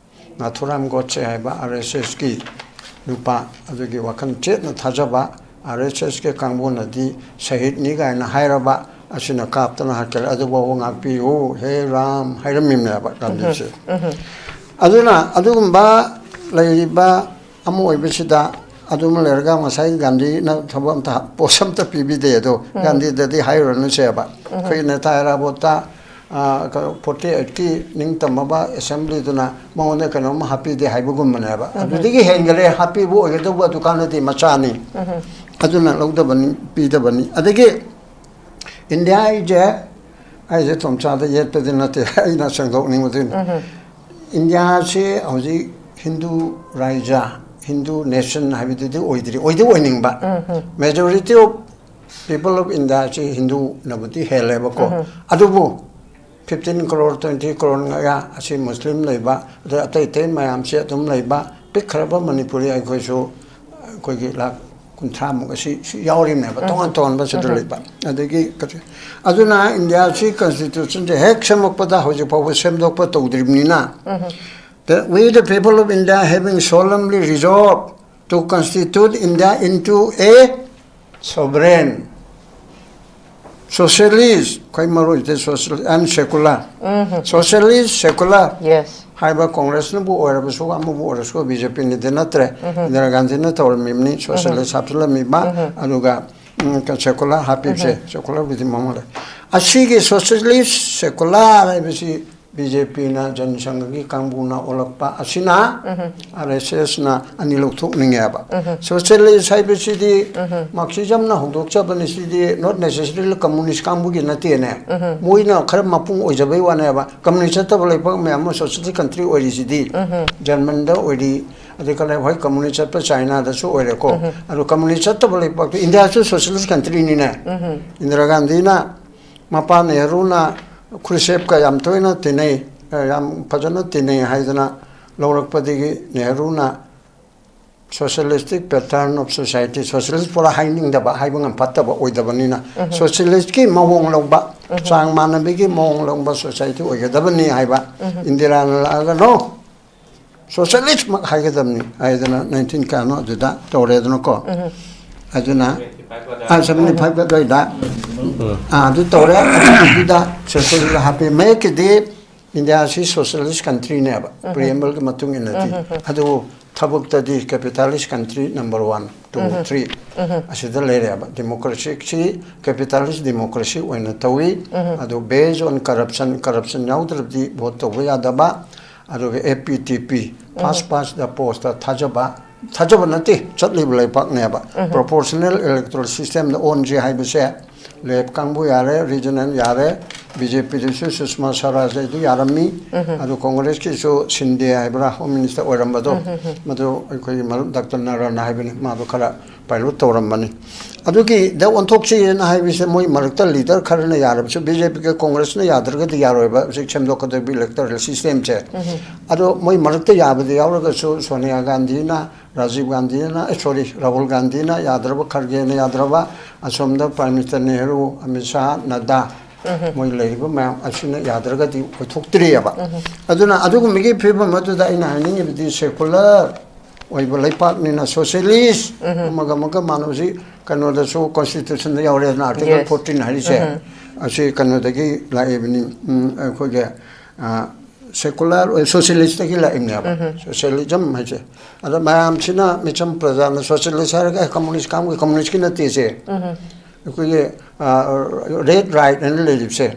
ꯅꯥꯊꯨꯔꯥꯝ ꯒꯣꯗꯁꯦ ꯍꯥꯏꯕ ꯑꯥꯔ ꯑꯦꯁ ꯑꯦꯁꯀꯤ ꯅꯨꯄꯥ, ꯑꯗꯨꯒꯤ ꯋꯥꯈꯜ ꯆꯦꯠꯅ ꯊꯥꯖꯕ, ꯑꯥꯔ ꯑꯦꯁ ꯑꯦꯁꯀꯤ ꯀꯥꯡꯕꯨꯅꯗꯤ ꯁꯍꯤꯗꯅꯤ ꯀꯥꯏꯅ ꯍꯥꯏꯔꯕ, ꯑꯁꯤꯅ ꯀꯥꯞꯇꯅ ꯍꯥꯠꯈ꯭ꯔꯦ, ꯑꯗꯨꯐꯥꯎꯕ ꯉꯥꯛꯄꯤꯌꯨ, ꯍꯦ ꯔꯥꯝ ꯍꯥꯏꯔꯝꯃꯤꯕꯅꯦꯕ ꯒꯥꯟꯙꯤꯁꯦ꯫ ꯑꯗꯨꯅ ꯑꯗꯨꯒꯨꯝꯕ ꯂꯩꯔꯤꯕ ꯑꯃ ꯑꯣꯏꯕꯁꯤꯗ ꯑꯗꯨꯃ ꯂꯩꯔꯒ ꯉꯁꯥꯏ ꯒꯥꯟꯙꯤꯅ ꯊꯕꯛ ꯑꯝꯇ, ꯄꯣꯁ ꯑꯝꯇ ꯄꯤꯕꯤꯗꯦ ꯑꯗꯣ, ꯒꯥꯟꯙꯤꯗꯗꯤ ꯍꯥꯏꯔꯨꯔꯅꯨꯁꯦꯕ꯫ ꯑꯩꯈꯣꯏ ꯅꯦꯇꯥ ꯏꯔꯥꯕꯣꯠꯇ ꯐꯣꯔꯇꯤ ꯑꯩꯠꯀꯤ ꯅꯤꯡꯇꯝꯃꯕ ꯑꯦꯁꯦꯝꯕ꯭ꯂꯤꯗꯨꯅ ꯃꯉꯣꯟꯗ ꯀꯩꯅꯣꯝ ꯍꯥꯞꯄꯤꯗꯦ ꯍꯥꯏꯕꯒꯨꯝꯕꯅꯦꯕ꯫ ꯑꯗꯨꯗꯒꯤ ꯍꯦꯟꯒꯠꯂꯦ ꯍꯥꯞꯄꯤꯕ ꯑꯣꯏꯒꯗꯧꯕ ꯑꯗꯨꯀꯥꯟꯗꯗꯤ ꯃꯆꯥꯅꯤ꯫ ꯑꯗꯨꯅ ꯂꯧꯗꯕꯅꯤ, ꯄꯤꯗꯕꯅꯤ꯫ ꯑꯗꯒꯤ ꯏꯟꯗꯤꯌꯥ ꯑꯩꯁꯦ, ꯑꯩꯁꯦ ꯇꯣꯝꯆꯥꯗ ꯌꯦꯠꯄꯗꯤ ꯅꯠꯇꯦ, ꯑꯩꯅ ꯁꯦꯡꯗꯣꯛꯅꯤꯡꯕꯗꯨꯅꯤ꯫ ꯏꯟꯗꯤꯌꯥꯁꯤ ꯍꯧꯖꯤꯛ ꯍꯤꯟꯗꯨ ꯔꯥꯏꯖ, ꯍꯤꯟꯗꯨ ꯅꯦꯁꯟ ꯍꯥꯏꯕꯗꯨꯗꯤ ꯑꯣꯏꯗ꯭ꯔꯤ, ꯑꯣꯏꯗꯤ ꯑꯣꯏꯅꯤꯡꯕ꯫ Majority of people of India ꯁꯤ ꯍꯤꯟꯗꯨꯅꯕꯨꯗꯤ ꯍꯦꯜꯂꯦꯕꯀꯣ꯫ ꯑꯗꯨꯕꯨ ꯐꯤꯐꯇꯤꯟ ꯀ꯭ꯔꯣꯔ, ꯇ꯭ꯋꯦꯟꯇꯤ ꯀ꯭ꯔꯣꯔ ꯃꯌꯥ ꯑꯁꯤ ꯃꯨꯁꯂꯤꯝ ꯂꯩꯕ, ꯑꯗꯩ ꯑꯇꯩ ꯑꯇꯩ ꯃꯌꯥꯝꯁꯤ ꯑꯗꯨꯝ ꯂꯩꯕ, ꯄꯤꯛꯈ꯭ꯔꯕ ꯃꯅꯤꯄꯨꯔꯤ ꯑꯩꯈꯣꯏꯁꯨ, ꯑꯩꯈꯣꯏꯒꯤ ꯂꯥꯈ ꯀꯨꯟꯊ꯭ꯔꯥꯃꯨꯛ ꯑꯁꯤ, ꯁꯤ ꯌꯥꯎꯔꯤꯕꯅꯦꯕ, ꯇꯣꯉꯥꯟ ꯇꯣꯉꯥꯟꯕ ꯁꯤꯗ ꯂꯩꯕ꯫ ꯑꯗꯒꯤ ꯀꯔꯤ-, ꯑꯗꯨꯅ ꯏꯟꯗꯤꯌꯥꯁꯤ ꯀꯟꯁꯇꯤꯇ꯭ꯌꯨꯁꯟꯁꯦ ꯍꯦꯛ ꯁꯦꯝꯃꯛꯄꯗ ꯍꯧꯖꯤꯛ ꯐꯥꯎꯕ ꯁꯦꯝꯗꯣꯛꯄ ꯇꯧꯗ꯭ꯔꯤꯕꯅꯤꯅ, that we the people of India having solemnly resolved to constitute India into a sovereign, socialist, ꯈ꯭ꯋꯥꯏ ꯃꯔꯨ ꯑꯣꯏꯗꯤ socialist and secular, socialist, secular Yes. ꯍꯥꯏꯕ ꯀꯣꯡꯒ꯭ꯔꯦꯁꯅꯕꯨ ꯑꯣꯏꯔꯕꯁꯨ, ꯑꯃꯕꯨ ꯑꯣꯏꯔꯁꯨ, ꯕꯤ ꯖꯦ ꯄꯤꯅꯗꯤ ꯅꯠꯇ꯭ꯔꯦ, ꯏꯟꯗꯤꯔꯥ ꯒꯥꯟꯙꯤꯅ ꯇꯧꯔꯝꯃꯤꯕꯅꯤ, socialist ꯍꯥꯞꯆꯤꯜꯂꯝꯃꯤꯕ, ꯑꯗꯨꯒ, ꯎꯝ, secular ꯍꯥꯞꯄꯤꯕꯁꯦ, secular ꯕꯨꯗꯤ ꯃꯃꯜ ꯂꯩ꯫ ꯑꯁꯤꯒꯤ socialist, secular ꯍꯥꯏꯕꯁꯤ ꯕꯤ ꯖꯦ ꯄꯤꯅ, ꯖꯟ ꯁꯪꯘꯒꯤ ꯀꯥꯡꯕꯨꯅ ꯑꯣꯜꯂꯛꯄ ꯑꯁꯤꯅ, ꯑꯥꯔ ꯑꯦꯁ ꯑꯦꯁꯅ ꯑꯅꯤ ꯂꯧꯊꯣꯛꯅꯤꯡꯉꯦꯕ꯫ Socialist ꯍꯥꯏꯕꯁꯤꯗꯤ Marxismꯅ ꯍꯧꯗꯣꯛꯆꯕꯅꯤ, ꯁꯤꯗꯤ not necessarily communist ꯀꯥꯡꯕꯨꯒꯤ ꯅꯠꯇꯦꯅꯦ꯫ ꯃꯣꯏꯅ ꯈꯔ ꯃꯄꯨꯡ ꯑꯣꯏꯖꯕꯩ ꯋꯥꯅꯦꯕ꯫ Communist ꯆꯠꯇꯕ ꯂꯩꯕꯥꯛ ꯃꯌꯥꯝ ꯑꯃ socialist country ꯑꯣꯏꯔꯤꯁꯤꯗꯤ, ꯖꯔꯃꯟꯗ ꯑꯣꯏꯔꯤ, ꯑꯗꯩ ꯀꯗꯥꯏ ꯍꯣꯏ communist ꯆꯠꯄ ꯆꯥꯏꯅꯥꯗꯁꯨ ꯑꯣꯏꯔꯦꯀꯣ꯫ ꯑꯗꯣ communist ꯆꯠꯇꯕ ꯂꯩꯕꯥꯛꯇꯣ, ꯏꯟꯗꯤꯌꯥꯁꯨ socialist countryꯅꯤꯅꯦ꯫ ꯏꯟꯗꯤꯔꯥ ꯒꯥꯟꯙꯤꯅ ꯃꯄꯥ ꯅꯦꯍꯔꯨꯅ ꯈ꯭ꯔꯨꯁꯦꯞꯀ ꯌꯥꯝ ꯇꯣꯏꯅ ꯇꯤꯟꯅꯩ, ꯑ, ꯌꯥꯝ ꯐꯖꯅ ꯇꯤꯟꯅꯩ ꯍꯥꯏꯗꯅ ꯂꯧꯔꯛꯄꯗꯒꯤ ꯅꯦꯍꯔꯨꯅ socialistic pattern of society, socialist ꯄꯨꯔꯥ ꯍꯥꯏꯅꯤꯡꯗꯕ, ꯍꯥꯏꯕ ꯉꯝꯐꯠꯇꯕ ꯑꯣꯏꯗꯕꯅꯤꯅ, socialistꯀꯤ ꯃꯑꯣꯡ ꯂꯧꯕ, ꯆꯥꯡ ꯃꯥꯟꯅꯕꯒꯤ ꯃꯑꯣꯡ ꯂꯧꯕ society ꯑꯣꯏꯒꯗꯕꯅꯤ ꯍꯥꯏꯕ ꯏꯟꯗꯤꯔꯥꯅ ꯂꯥꯛꯑꯒ, "No, socialistꯃꯛ ꯍꯥꯏꯒꯗꯕꯅꯤ" ꯍꯥꯏꯗꯅ ꯅꯥꯏꯟꯇꯤꯟ ꯀꯌꯥꯅꯣ ꯑꯗꯨꯗ ꯇꯧꯔꯦꯗꯅꯀꯣ꯫ ꯑꯗꯨꯅ, ꯑ, ꯁꯚꯦꯟꯇꯤ ꯐꯥꯏꯚ ꯑꯗꯨꯋꯥꯏꯗ, ꯑ, ꯑꯗꯨ ꯇꯧꯔꯦ꯫ ꯑꯗꯨꯗ socialist ꯍꯥꯞꯄꯤ꯫ ꯃꯌꯦꯛꯀꯤꯗꯤ ꯏꯟꯗꯤꯌꯥꯁꯤ socialist countryꯅꯦꯕ, preambleꯒꯤ ꯃꯇꯨꯡ ꯏꯟꯅꯗꯤ꯫ ꯑꯗꯨꯕꯨ ꯊꯕꯛꯇꯗꯤ capitalist country number one, two, three ꯑꯁꯤꯗ ꯂꯩꯔꯦꯕ꯫ Democracy ꯁꯤ capitalist democracy ꯑꯣꯏꯅ ꯇꯧꯏ꯫ ꯑꯗꯨ based on corruption, corruption ꯌꯥꯎꯗ꯭ꯔꯕꯗꯤ vote ꯇꯧꯕ ꯌꯥꯗꯕ꯫ ꯑꯗꯨꯒ A P T P, first past the post ꯊꯥꯖꯕ, ꯊꯥꯖꯕ ꯅꯠꯇꯦ, ꯆꯠꯂꯤꯕ ꯂꯩꯄꯥꯛꯅꯦꯕ꯫ Proportional electoral system ꯗ ꯑꯣꯟꯁꯤ ꯍꯥꯏꯕꯁꯦ ꯂꯦꯐ ꯀꯥꯡꯕꯨ ꯌꯥꯔꯦ, ꯔꯤꯖꯅꯦꯜ ꯌꯥꯔꯦ, ꯕꯤ ꯖꯦ ꯄꯤꯗꯁꯨ ꯁꯨꯁꯃꯥ ꯁ꯭ꯋꯔꯥꯖ ꯍꯥꯏꯗꯨ ꯌꯥꯔꯝꯃꯤ꯫ ꯑꯗꯨ ꯀꯣꯡꯒ꯭ꯔꯦꯁꯀꯤꯁꯨ ꯁꯤꯟꯗꯦ ꯍꯥꯏꯕ꯭ꯔꯥ, ꯍꯣꯝ ꯃꯤꯅꯤꯁꯇꯔ ꯑꯣꯏꯔꯝꯕꯗꯣ, ꯃꯗꯨ ꯑꯩꯈꯣꯏꯒꯤ ꯃꯔꯨꯞ ꯗꯥꯛꯇꯔ ꯅꯥꯔꯥꯅ ꯍꯥꯏꯕꯅꯤ, ꯃꯥꯗꯣ ꯈꯔ ꯄꯥꯏꯂꯣꯠ ꯇꯧꯔꯝꯕꯅꯤ꯫ ꯑꯗꯨꯒꯤꯗ ꯑꯣꯟꯊꯣꯛꯁꯤꯅ ꯍꯥꯏꯕꯁꯦ ꯃꯣꯏ ꯃꯔꯛꯇ ꯂꯤꯗꯔ ꯈꯔꯅ ꯌꯥꯔꯕꯁꯨ, ꯕꯤ ꯖꯦ ꯄꯤꯒ ꯀꯣꯡꯒ꯭ꯔꯦꯁꯅ ꯌꯥꯗ꯭ꯔꯒꯗꯤ ꯌꯥꯔꯣꯏꯕ ꯍꯧꯖꯤꯛ ꯁꯦꯝꯗꯣꯛꯀꯗꯧꯔꯤꯕ ꯏꯂꯦꯛꯇꯣꯔꯦꯜ ꯁꯤꯁꯇꯦꯝꯁꯦ꯫ ꯑꯗꯣ ꯃꯣꯏ ꯃꯔꯛꯇ ꯌꯥꯕꯗꯤ ꯌꯥꯎꯔꯒꯁꯨ ꯁꯣꯅꯤꯌꯥ ꯒꯥꯟꯙꯤꯅ, ꯔꯥꯖꯤꯕ ꯒꯥꯟꯙꯤꯅ, ꯑꯦ, ꯁꯣꯔꯤ, ꯔꯥꯍꯨꯜ ꯒꯥꯟꯙꯤꯅ ꯌꯥꯗ꯭ꯔꯕ, ꯈꯔꯒꯦꯅ ꯌꯥꯗ꯭ꯔꯕ, ꯑꯁꯣꯝꯗ ꯄ꯭ꯔꯥꯏꯝ ꯃꯤꯅꯤꯁꯇꯔ ꯅꯦꯍꯔꯨ, ꯑꯃꯤꯠ ꯁꯥꯍ, ꯅꯗꯥ, ꯃꯣꯏ ꯂꯩꯔꯤꯕ ꯃꯌꯥꯝ ꯑꯁꯤꯅ ꯌꯥꯗ꯭ꯔꯒꯗꯤ ꯑꯣꯏꯊꯣꯛꯇ꯭ꯔꯤꯑꯕ꯫ ꯑꯗꯨꯅ ꯑꯗꯨꯒꯨꯝꯕꯒꯤ ꯐꯤꯕꯝ ꯑꯗꯨꯗ ꯑꯩꯅ ꯍꯥꯏꯅꯤꯡꯉꯤꯕꯗꯤ ꯁꯦꯀꯨꯂꯔ ꯑꯣꯏꯕ ꯂꯩꯄꯥꯛꯅꯤꯅ ꯁꯣꯁꯤꯌꯦꯂꯤꯁ ꯑꯃꯒ ꯑꯃꯒ ꯃꯥꯟꯅꯕꯁꯤ ꯀꯩꯅꯣꯗꯁꯨ ꯀꯣꯟꯁꯇꯤꯇ꯭ꯌꯨꯁꯟꯗ ꯌꯥꯎꯔꯦꯗꯅ, ꯑꯥꯔꯇꯤꯀꯜ ꯐꯣꯔꯇꯤꯟ ꯍꯥꯏꯔꯤꯁꯦ꯫ ꯑꯁꯤ ꯀꯩꯅꯣꯗꯒꯤ ꯂꯥꯛꯏꯕꯅꯤ, ꯎꯝ, ꯑꯩꯈꯣꯏꯒꯤ, ꯑ, ꯁꯦꯀꯨꯂꯔ ꯑꯣꯏ, ꯁꯣꯁꯤꯌꯦꯂꯤꯁꯇꯒꯤ ꯂꯥꯛꯏꯕꯅꯦꯕ꯫ ꯁꯣꯁꯤꯌꯦꯂꯤꯖꯝ ꯍꯥꯏꯁꯦ꯫ ꯑꯗ ꯃꯌꯥꯝꯁꯤꯅ ꯃꯤꯆꯝ ꯄ꯭ꯔꯖꯥꯅ ꯁꯣꯁꯤꯌꯦꯂꯤꯁ ꯍꯥꯏꯔꯒ ꯀꯝꯃꯨꯅꯤꯁ ꯀꯥꯡꯕꯨꯒꯤ ꯀꯝꯃꯨꯅꯤꯁꯀꯤ ꯅꯠꯇꯦꯁꯦ꯫ ꯑꯩꯈꯣꯏꯒꯤ, ꯑ, ꯔꯦꯠ ꯔꯥꯏꯠ ꯍꯥꯏꯅ ꯂꯩꯔꯤꯕꯁꯦ꯫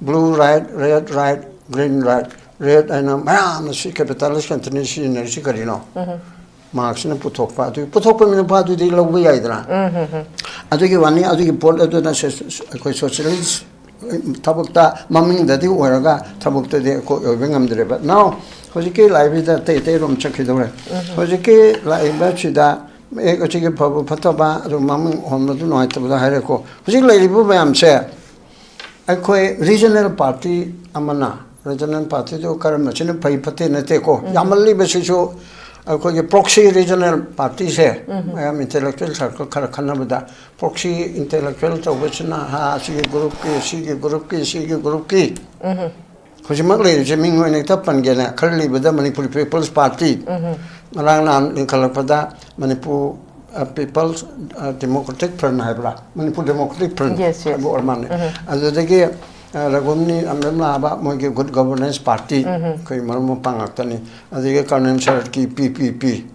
Blue light, red light, green light. Red ꯍꯥꯏꯅ ꯃꯌꯥꯝꯅ ꯁꯤ ꯀꯦꯄꯤꯇꯥꯂꯤꯁ ꯀꯟꯇ꯭ꯔꯤꯅ ꯁꯤꯖꯤꯟꯅꯔꯤꯁꯤ ꯀꯔꯤꯅꯣ? ꯃꯥꯔꯛꯁꯅ ꯄꯨꯊꯣꯛꯄ꯫ ꯑꯗꯨꯒꯤ ꯄꯨꯊꯣꯛꯄ ꯃꯤꯅ ꯐꯥꯗꯨꯗꯤ ꯂꯧꯕ ꯌꯥꯏꯗꯅ꯫ ꯑꯗꯨꯒꯤ ꯋꯥꯅꯤ, ꯑꯗꯨꯒꯤ ꯄꯣꯠ ꯑꯗꯨꯅ ꯁꯣ-, ꯁꯣ-, ꯑꯩꯈꯣꯏ ꯁꯣꯁꯤꯌꯦꯂꯤꯁ ꯊꯕꯛꯇ ꯃꯃꯤꯡꯗꯗꯤ ꯑꯣꯏꯔꯒ ꯊꯕꯛꯇꯗꯤ ꯑꯩꯈꯣꯏ ꯑꯣꯏꯕ ꯉꯝꯗ꯭ꯔꯦꯕ꯫ Now, ꯍꯧꯖꯤꯛꯀꯤ ꯂꯥꯛꯏꯕꯁꯤꯗ ꯑꯇꯩ ꯑꯇꯩꯔꯣꯝ ꯆꯠꯈꯤꯗꯧꯔꯦ꯫ ꯍꯧꯖꯤꯛꯀꯤ ꯂꯥꯛꯏꯕꯁꯤꯗ ꯑꯦ, ꯑꯁꯤꯒꯤ ꯐꯕ ꯐꯠꯇꯕ ꯑꯗꯨ ꯃꯃꯤꯡ ꯍꯣꯟꯕꯗꯨ ꯅꯨꯡꯉꯥꯏꯇꯕꯗ ꯍꯥꯏꯔꯦꯀꯣ꯫ ꯍꯧꯖꯤꯛ ꯂꯩꯔꯤꯕ ꯃꯌꯥꯝꯁꯦ ꯑꯩꯈꯣꯏ ꯔꯤꯖꯅꯦꯜ ꯄꯥꯔꯇꯤ ꯑꯃꯅ, ꯔꯤꯖꯅꯦꯜ ꯄꯥꯔꯇꯤꯗꯨ ꯀꯔꯝꯕꯁꯤꯅ ꯐꯩ ꯐꯠꯇꯦ ꯅꯠꯇꯦꯀꯣ꯫ ꯌꯥꯝꯃꯜꯂꯤꯕꯁꯤꯁꯨ ꯑꯩꯈꯣꯏꯒꯤ ꯄ꯭ꯔꯣꯛꯁꯤ ꯔꯤꯖꯅꯦꯜ ꯄꯥꯔꯇꯤꯁꯦ, ꯃꯌꯥꯝ ꯏꯟꯇꯦꯂꯦꯛꯆꯨꯋꯦꯜ ꯁꯔꯀꯜ ꯈꯔ ꯈꯟꯅꯕꯗ ꯄ꯭ꯔꯣꯛꯁꯤ ꯏꯟꯇꯦꯂꯦꯛꯆꯨꯋꯦꯜ ꯇꯧꯕꯁꯤꯅ, ꯍꯥ, ꯑꯁꯤꯒꯤ ꯒ꯭ꯔꯨꯞꯀꯤ, ꯁꯤꯒꯤ ꯒ꯭ꯔꯨꯞꯀꯤ, ꯁꯤꯒꯤ ꯒ꯭ꯔꯨꯞꯀꯤ꯫ ꯍꯧꯖꯤꯛꯃꯛ ꯂꯩꯔꯤꯁꯦ ꯃꯤꯡ ꯑꯣꯏꯅ ꯍꯦꯛꯇ ꯄꯟꯒꯦꯅ ꯈꯜꯂꯤꯕꯗ ꯃꯅꯤꯄꯨꯔ ꯄꯤꯄꯜꯁ ꯄꯥꯔꯇꯤ, ꯉꯔꯥꯡ ꯅꯍꯥꯟ ꯂꯤꯡꯈꯠꯂꯛꯄꯗ ꯃꯅꯤꯄꯨꯔ, ꯑ, ꯄꯤꯄꯜꯁ, ꯑ, ꯗꯦꯃꯣꯀ꯭ꯔꯦꯇꯤꯛ ꯐ꯭ꯔꯟ ꯍꯥꯏꯕ꯭ꯔꯥ? Manipur democratic front Yes, yes. ꯍꯥꯏꯕ ꯑꯣꯏꯔ ꯃꯥꯜꯂꯦ꯫ ꯑꯗꯨꯗꯒꯤ, ꯔꯘꯨꯝꯅꯤ ꯑꯃ ꯂꯥꯛꯑꯕ, ꯃꯣꯏꯒꯤ ꯒꯨꯗ ꯒꯕꯔꯅꯦꯟꯁ ꯄꯥꯔꯇꯤ, ꯑꯩꯈꯣꯏ ꯃꯔꯨꯞ ꯃꯄꯥꯡ ꯉꯥꯛꯇꯅꯤ꯫ ꯑꯗꯒꯤ ꯀꯔꯅꯦꯜ ꯁꯔꯠꯀꯤ ꯄꯤ ꯄꯤ ꯄꯤ,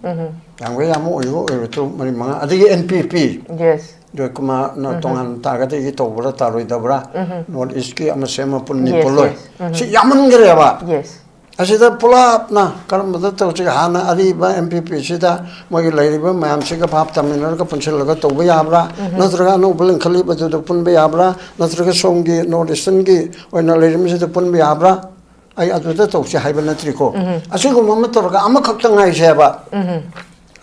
ꯌꯥꯝꯈꯩ ꯌꯥꯝꯕ ꯑꯣꯏꯕ ꯑꯣꯏꯔꯁꯨ ꯃꯔꯤ ꯃꯉꯥ, ꯑꯗꯒꯤ ꯑꯦꯟ ꯄꯤ ꯄꯤ, ꯌꯦꯁ꯫ ꯖꯣꯏꯀꯨꯃꯥꯔꯅ ꯇꯣꯉꯥꯟ ꯇꯥꯔꯒꯗꯤ ꯑꯩꯒꯤ ꯇꯧꯕ꯭ꯔꯥ ꯇꯥꯔꯣꯏꯗꯕ꯭ꯔꯥ, ꯅꯣꯔꯠ ꯏꯁꯀꯤ ꯑꯃ ꯁꯦꯝꯃ ꯄꯨꯟꯅꯤ Yes, ꯄꯨꯜꯂꯣꯏ꯫ yes. ꯁꯤ ꯌꯥꯝꯃꯟꯈ꯭ꯔꯦꯕ꯫ ꯌꯦꯁ꯫ ꯑꯁꯤꯗ ꯄꯨꯂꯞꯅ ꯀꯔꯝꯕꯗ ꯇꯧꯁꯤꯒꯦ? ꯍꯥꯟꯅ ꯑꯔꯤꯕ ꯑꯦꯝ ꯄꯤ ꯄꯤꯁꯤꯗ ꯃꯣꯏꯒꯤ ꯂꯩꯔꯤꯕ ꯃꯌꯥꯝꯁꯤꯒ ꯚꯥꯞ ꯇꯥꯃꯤꯟꯅꯔꯒ ꯄꯨꯟꯁꯤꯜꯂꯒ ꯇꯧꯕ ꯌꯥꯕ꯭ꯔꯥ? ꯅꯠꯇ꯭ꯔꯒ ꯑꯅꯧꯕ ꯂꯤꯡꯈꯠꯂꯤꯕꯗꯨꯗ ꯄꯨꯟꯕ ꯌꯥꯕ꯭ꯔꯥ? ꯅꯠꯇ꯭ꯔꯒ ꯁꯣꯝꯒꯤ ꯅꯣꯔꯠ ꯏꯁꯇꯔꯟꯒꯤ ꯑꯣꯏꯅ ꯂꯩꯔꯤꯕꯁꯤꯗ ꯄꯨꯟꯕ ꯌꯥꯕ꯭ꯔꯥ? ꯑꯩ ꯑꯗꯨꯗ ꯇꯧꯁꯤ ꯍꯥꯏꯕ ꯅꯠꯇ꯭ꯔꯤꯀꯣ꯫ ꯑꯁꯤꯒꯨꯝꯕ ꯑꯃ ꯇꯧꯔꯒ ꯑꯃꯈꯛꯇ ꯉꯥꯏꯁꯦ ꯍꯥꯏꯕ꯫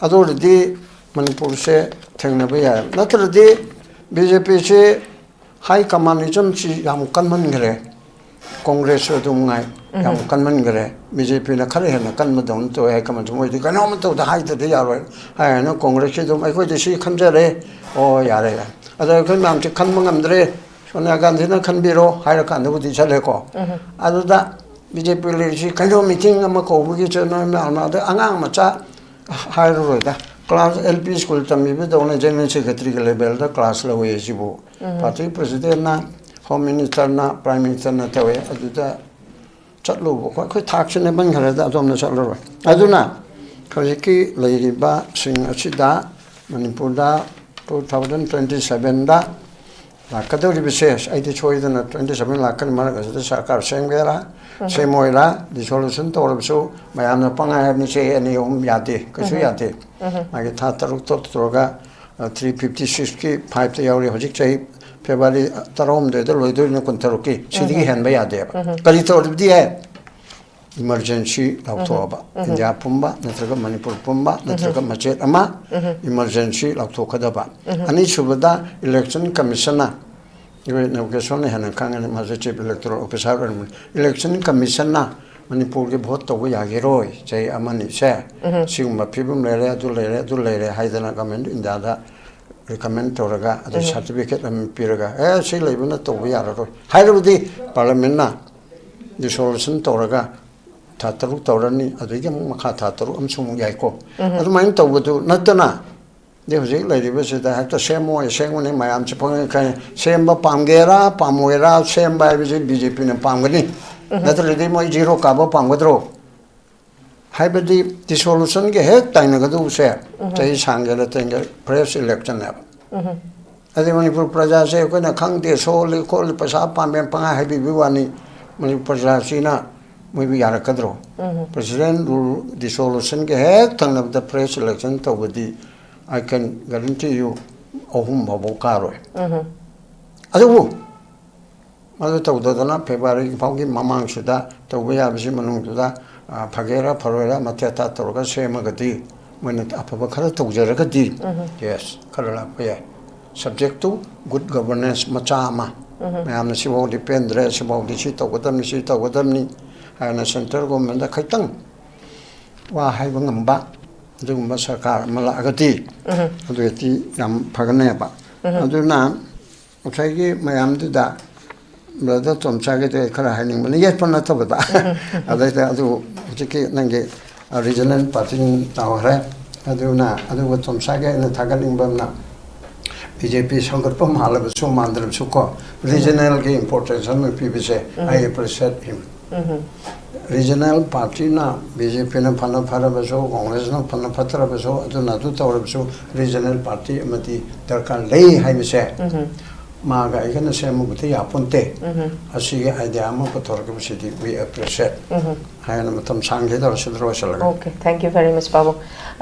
ꯑꯗꯨ ꯑꯣꯏꯔꯗꯤ ꯃꯅꯤꯄꯨꯔꯁꯦ ꯊꯦꯡꯅꯕ ꯌꯥꯏ꯫ ꯅꯠꯇ꯭ꯔꯗꯤ ꯕꯤ ꯖꯦ ꯄꯤꯁꯤ ꯍꯥꯏ ꯀꯃꯥꯟꯅꯤꯖꯝꯁꯤ ꯌꯥꯝ ꯀꯟꯃꯟꯈ꯭ꯔꯦ꯫ ꯀꯣꯡꯒ꯭ꯔꯦꯁꯁꯨ ꯑꯗꯨꯝ ꯉꯥꯏ, ꯌꯥꯝ ꯀꯟꯃꯟꯈ꯭ꯔꯦ꯫ ꯕꯤ ꯖꯦ ꯄꯤꯅ ꯈꯔ ꯍꯦꯟꯅ ꯀꯟꯕꯗꯧꯅ ꯇꯧꯋꯦ ꯍꯥꯏ ꯀꯃꯥꯟꯅꯤꯖꯝ꯫ ꯃꯣꯏꯗꯤ ꯀꯩꯅꯣꯝꯃ ꯇꯧꯗ ꯍꯥꯏꯗ꯭ꯔꯗꯤ ꯌꯥꯔꯣꯏ ꯍꯥꯏꯅ ꯀꯣꯡꯒ꯭ꯔꯦꯁꯁꯤ ꯑꯗꯨꯝ, "ꯑꯩꯈꯣꯏꯗꯤ ꯁꯤ ꯈꯟꯖꯔꯦ, ꯑꯣ ꯌꯥꯔꯦ, ꯌꯥꯔꯦ, ꯑꯗꯣ ꯑꯩꯈꯣꯏ ꯃꯌꯥꯝꯁꯤ ꯈꯟꯕ ꯉꯝꯗ꯭ꯔꯦ, ꯁꯣꯅꯤꯌꯥ ꯒꯥꯟꯙꯤꯅ ꯈꯟꯕꯤꯔꯣ" ꯍꯥꯏꯔꯀꯥꯟꯗꯕꯨꯗꯤ ꯆꯠꯂꯦꯀꯣ꯫ ꯑꯗꯨꯗ ꯕꯤ ꯖꯦ ꯄꯤ ꯂꯩꯔꯤꯁꯤ ꯀꯩꯅꯣ ꯃꯤꯇꯤꯡ ꯑꯃ ꯀꯧꯕꯒꯤ ꯆꯠꯅ ꯃꯌꯥꯝꯅ, ꯑꯗ ꯑꯉꯥꯡ ꯃꯆꯥ ꯍꯥꯏꯔꯔꯣꯏꯗ, ꯀ꯭ꯂꯥꯁ ꯑꯦꯜ ꯄꯤ ꯁ꯭ꯀꯨꯜ ꯇꯝꯕꯤꯕꯗꯧꯅ ꯖꯦꯅꯔꯦꯜ ꯁꯦꯀ꯭ꯔꯦꯇꯔꯤꯒꯤ ꯂꯦꯚꯦꯜꯗ ꯀ꯭ꯂꯥꯁ ꯂꯧꯋꯦ ꯁꯤꯕꯨ꯫ ꯄꯥꯔꯇꯤ ꯄ꯭ꯔꯁꯤꯗꯦꯟꯅ, ꯍꯣꯝ ꯃꯤꯅꯤꯁꯇꯔꯅ, ꯄ꯭ꯔꯥꯏꯝ ꯃꯤꯅꯤꯁꯇꯔꯅ ꯇꯧꯋꯦ꯫ ꯑꯗꯨꯗ ꯆꯠꯂꯨꯕ ꯑꯩꯈꯣꯏ, ꯑꯩꯈꯣꯏ ꯊꯥꯛꯁꯤ ꯅꯦꯝꯃꯟꯈ꯭ꯔꯦꯗ, ꯑꯗꯣꯝꯗ ꯆꯠꯂꯔꯣꯏ꯫ ꯑꯗꯨꯅ ꯍꯧꯖꯤꯛꯀꯤ ꯂꯩꯔꯤꯕꯁꯤꯡ ꯑꯁꯤꯗ ꯃꯅꯤꯄꯨꯔꯗ ꯇꯨ ꯊꯥꯎꯖꯟ ꯇ꯭ꯋꯦꯟꯇꯤ ꯁꯕꯦꯟꯗ ꯂꯥꯛꯀꯗꯧꯔꯤꯕꯁꯦ, ꯑꯩꯗꯤ ꯁꯣꯏꯗꯅ ꯇ꯭ꯋꯦꯟꯇꯤ ꯁꯕꯦꯟ ꯂꯥꯛꯀꯅꯤ, ꯃꯔꯛ ꯑꯁꯤꯗ ꯁꯔꯀꯥꯔ ꯁꯦꯝꯒꯦꯔꯥ ꯁꯦꯝꯃꯣꯏꯔꯥ, ꯗꯤꯁꯣꯂꯨꯁꯟ ꯇꯧꯔꯕꯁꯨ ꯃꯌꯥꯝꯅ ꯄꯪꯉꯥꯏ ꯍꯥꯏꯕꯅꯤ, ꯆꯍꯤ ꯑꯅꯤ ꯑꯍꯨꯝ ꯌꯥꯗꯦ, ꯀꯩꯁꯨ ꯌꯥꯗꯦ꯫ ꯃꯥꯒꯤ ꯊꯥ ꯇꯔꯨꯛ ꯇꯔꯨꯛ ꯇꯧꯔꯒ ꯊ꯭ꯔꯤ ꯐꯤꯐꯇꯤ ꯁꯤꯛꯁꯀꯤ ꯐꯥꯏꯚꯇ ꯌꯥꯎꯔꯤ꯫ ꯍꯧꯖꯤꯛ ꯆꯍꯤ ꯐꯦꯕ꯭ꯔꯨꯋꯥꯔꯤ ꯇꯔꯥꯍꯨꯝꯗꯣꯏꯗ ꯂꯣꯏꯗꯣꯏꯅ ꯀꯨꯟꯇꯔꯨꯛꯀꯤ, ꯁꯤꯗꯒꯤ ꯍꯦꯟꯕ ꯌꯥꯗꯦꯕ꯫ ꯀꯔꯤ ꯇꯧꯔꯕꯗꯤ ꯌꯥꯏ? ꯏꯃꯔꯖꯦꯟꯁꯤ ꯂꯥꯎꯊꯣꯛꯑꯕ, ꯏꯟꯗꯤꯌꯥ ꯄꯨꯝꯕ ꯅꯠꯇ꯭ꯔꯒ ꯃꯅꯤꯄꯨꯔ ꯄꯨꯝꯕ ꯅꯠꯇ꯭ꯔꯒ ꯃꯆꯦꯠ ꯑꯃ ꯏꯃꯔꯖꯦꯟꯁꯤ ꯂꯥꯎꯊꯣꯛꯀꯗꯕ꯫ ꯑꯅꯤꯁꯨꯕꯗ, ꯏꯂꯦꯛꯁꯟ ꯀꯃꯤꯁꯟꯅ, ꯑꯩꯈꯣꯏ ꯅꯕꯀꯤꯁꯣꯔꯅ ꯍꯦꯟꯅ ꯈꯪꯒꯅꯤ, ꯃꯥꯁꯦ ꯆꯤꯐ ꯏꯂꯦꯛꯇꯣꯔꯦꯜ ꯑꯣꯐꯤꯁꯥꯔ ꯑꯣꯏꯔꯝꯕꯅꯤ꯫ ꯏꯂꯦꯛꯁꯟ ꯀꯃꯤꯁꯟꯅ ꯃꯅꯤꯄꯨꯔꯒꯤ ꯚꯣꯠ ꯇꯧꯕ ꯌꯥꯈꯤꯔꯣꯏ, ꯆꯍꯤ ꯑꯃꯅꯤꯁꯦ ꯁꯤꯒꯨꯝꯕ ꯐꯤꯕꯝ ꯂꯩꯔꯦ, ꯑꯗꯨ ꯂꯩꯔꯦ, ꯑꯗꯨ ꯂꯩꯔꯦ ꯍꯥꯏꯗꯅ ꯒꯃꯦꯟ ꯑꯣꯐ ꯏꯟꯗꯤꯌꯥꯗ ꯔꯤꯀꯃꯦꯟ ꯇꯧꯔꯒ, ꯑꯗꯩ ꯁꯥꯔꯇꯤꯐꯤꯀꯦꯠ ꯑꯃ ꯄꯤꯔꯒ, "ꯑꯦ, ꯁꯤ ꯂꯩꯕꯅ ꯇꯧꯕ ꯌꯥꯔꯔꯣꯏ" ꯍꯥꯏꯔꯕꯗꯤ ꯄꯥꯔꯂꯤꯌꯥꯃꯦꯟꯅ ꯗꯤꯁꯣꯂꯨꯁꯟ ꯇꯧꯔꯒ ꯊꯥ ꯇꯔꯨꯛ ꯇꯧꯔꯅꯤ, ꯑꯗꯨꯗꯒꯤ ꯑꯃꯨꯛ ꯃꯈꯥ ꯊꯥ ꯇꯔꯨꯛ ꯑꯃꯁꯨ ꯑꯃꯨꯛ ꯌꯥꯏꯀꯣ꯫ ꯑꯗꯨꯃꯥꯏꯅ ꯇꯧꯕꯗꯨ ꯅꯠꯇꯅ ꯗꯤ ꯍꯧꯖꯤꯛ ꯂꯩꯔꯤꯕꯁꯤꯗ ꯍꯦꯛꯇ ꯁꯦꯝꯃꯣ, ꯁꯦꯝꯒꯅꯤ, ꯃꯌꯥꯝꯁꯦ ꯄꯪꯉꯦ ꯈꯪꯉꯦ꯫ ꯁꯦꯝꯕ ꯄꯥꯝꯒꯦꯔꯥ ꯄꯥꯝꯃꯣꯏꯔꯥ, ꯁꯦꯝꯕ ꯍꯥꯏꯕꯁꯤ ꯕꯤ ꯖꯦ ꯄꯤꯅ ꯄꯥꯝꯒꯅꯤ꯫ ꯅꯠꯇ꯭ꯔꯗꯤ ꯃꯣꯏ ꯖꯤꯔꯣ ꯀꯥꯕ ꯄꯥꯝꯒꯗ꯭ꯔꯣ? ꯍꯥꯏꯕꯗꯤ ꯗꯤꯁꯣꯂꯨꯁꯟꯒꯤ ꯍꯦꯛ ꯇꯥꯏꯅꯒꯗꯧꯕꯁꯦ ꯆꯍꯤ ꯁꯥꯡꯒꯦꯔꯥ ꯇꯦꯟꯒꯦꯔꯥ ꯐ꯭ꯔꯦꯁ ꯏꯂꯦꯛꯁꯟꯅꯦꯕ꯫ ꯑꯗꯩ ꯃꯅꯤꯄꯨꯔ ꯄ꯭ꯔꯖꯥꯁꯦ ꯑꯩꯈꯣꯏꯅ ꯈꯪꯗꯦ, ꯁꯣꯜꯂꯤ ꯈꯣꯠꯂꯤ, ꯄꯩꯁꯥ ꯄꯥꯝꯃꯦ ꯄꯪꯍꯥꯏ ꯍꯥꯏꯕꯤꯕꯒꯤ ꯋꯥꯅꯤ꯫ ꯃꯅꯤꯄꯨꯔ ꯄ꯭ꯔꯖꯥꯁꯤꯅ ꯃꯣꯏꯕꯨ ꯌꯥꯔꯛꯀꯗ꯭ꯔꯣ? ꯄ꯭ꯔꯁꯤꯗꯦꯟ ꯔꯨꯜ, ꯗꯤꯁꯣꯂꯨꯁꯟꯒꯤ ꯍꯦꯛ ꯊꯪꯅꯕꯗ ꯐ꯭ꯔꯦꯁ ꯏꯂꯦꯛꯁꯟ ꯇꯧꯕꯗꯤ I can guarantee you ꯑꯍꯨꯝ ꯐꯥꯎꯕ ꯀꯥꯔꯣꯏ꯫ ꯑꯗꯨꯕꯨ ꯃꯗꯨ ꯇꯧꯗꯗꯅ ꯐꯦꯕ꯭ꯔꯨꯋꯥꯔꯤ ꯐꯥꯎꯒꯤ ꯃꯃꯥꯡꯁꯤꯗ ꯇꯧꯕ ꯌꯥꯕꯁꯤ ꯃꯅꯨꯡꯗꯨꯗ, ꯑ, ꯐꯒꯦꯔꯥ ꯐꯔꯣꯏꯔꯥ ꯃꯊꯦ ꯊꯥ ꯇꯧꯔꯒ ꯁꯦꯝꯃꯒꯗꯤ, ꯃꯣꯏꯅ ꯑꯐꯕ ꯈꯔ ꯇꯧꯖꯔꯒꯗꯤ, ꯌꯦꯁ, ꯈꯔ ꯂꯥꯛꯄ ꯌꯥꯏ꯫ Subject to good governance ꯃꯆꯥ ꯑꯃ꯫ ꯃꯌꯥꯝꯅ ꯁꯤꯐꯥꯎꯗꯤ ꯄꯦꯟꯗ꯭ꯔꯦ, ꯁꯤꯐꯥꯎꯗꯤ ꯁꯤ ꯇꯧꯒꯗꯕꯅꯤ, ꯁꯤ ꯇꯧꯒꯗꯕꯅꯤ ꯍꯥꯏꯅ ꯁꯦꯟꯇ꯭ꯔꯦꯜ ꯒꯣꯔꯃꯦꯟꯗ ꯈꯤꯇꯪ ꯋꯥ ꯍꯥꯏꯕ ꯉꯝꯕ ꯑꯗꯨꯒꯨꯝꯕ ꯁꯔꯀꯥꯔ ꯑꯃ ꯂꯥꯛꯑꯒꯗꯤ, ꯑꯗꯨꯗꯤ ꯌꯥꯝ ꯐꯒꯅꯦꯕ꯫ ꯑꯗꯨꯅ ꯉꯁꯥꯏꯒꯤ ꯃꯌꯥꯝꯗꯨꯗ ꯕ꯭ꯔꯗꯔ ꯇꯣꯝꯆꯥꯒꯤꯗꯤ ꯑꯩ ꯈꯔ ꯍꯥꯏꯅꯤꯡꯕꯅꯤ, ꯌꯦꯠꯄ ꯅꯠꯇꯕꯗ꯫ ꯑꯗꯩꯗ ꯑꯗꯨ ꯍꯧꯖꯤꯛꯀꯤ ꯅꯪꯒꯤ ꯔꯤꯖꯅꯦꯜ ꯄꯥꯔꯇꯤ ꯇꯧꯈ꯭ꯔꯦ꯫ ꯑꯗꯨꯅ ꯑꯗꯨꯒ ꯇꯣꯝꯆꯥꯒꯤ ꯑꯩꯅ ꯊꯥꯒꯠꯅꯤꯡꯕ ꯑꯃꯅ, ꯕꯤ ꯖꯦ ꯄꯤ ꯁꯦꯝꯒꯠꯄ ꯃꯥꯜꯂꯕꯁꯨ ꯃꯥꯟꯗ꯭ꯔꯕꯁꯨ ꯀꯣ, ꯔꯤꯖꯅꯦꯜꯒꯤ ꯏꯝꯄꯣꯔꯇꯦꯟꯁ ꯑꯃ ꯄꯤꯕꯁꯦ, I appreciate him꯫ ꯔꯤꯖꯅꯦꯜ ꯄꯥꯔꯇꯤꯅ, ꯕꯤ ꯖꯦ ꯄꯤꯅ ꯐꯅ ꯐꯔꯕꯁꯨ, ꯀꯣꯡꯒ꯭ꯔꯦꯁꯅ ꯐꯅ ꯐꯠꯇ꯭ꯔꯕꯁꯨ, ꯑꯗꯨꯅ ꯑꯗꯨ ꯇꯧꯔꯕꯁꯨ, ꯔꯤꯖꯅꯦꯜ ꯄꯥꯔꯇꯤ ꯑꯃꯗꯤ ꯗꯔꯀꯥꯔ ꯂꯩ ꯍꯥꯏꯕꯁꯦ ꯃꯥꯒ ꯑꯩꯒꯅ ꯁꯦꯝꯃꯨꯕꯗꯤ ꯌꯥꯄꯣꯟꯇꯦ꯫ ꯑꯁꯤꯒꯤ ꯑꯥꯏꯗꯤꯌꯥ ꯑꯃ ꯄꯨꯊꯣꯔꯛꯄꯁꯤꯗꯤ we appreciate ꯍꯥꯏꯅ ꯃꯇꯝ ꯁꯥꯡꯈꯤꯗꯧꯔꯁꯤꯗ ꯂꯣꯏꯁꯤꯜꯂꯒꯦ꯫ Okay, thank you very much, ꯄꯥꯕꯨꯡ꯫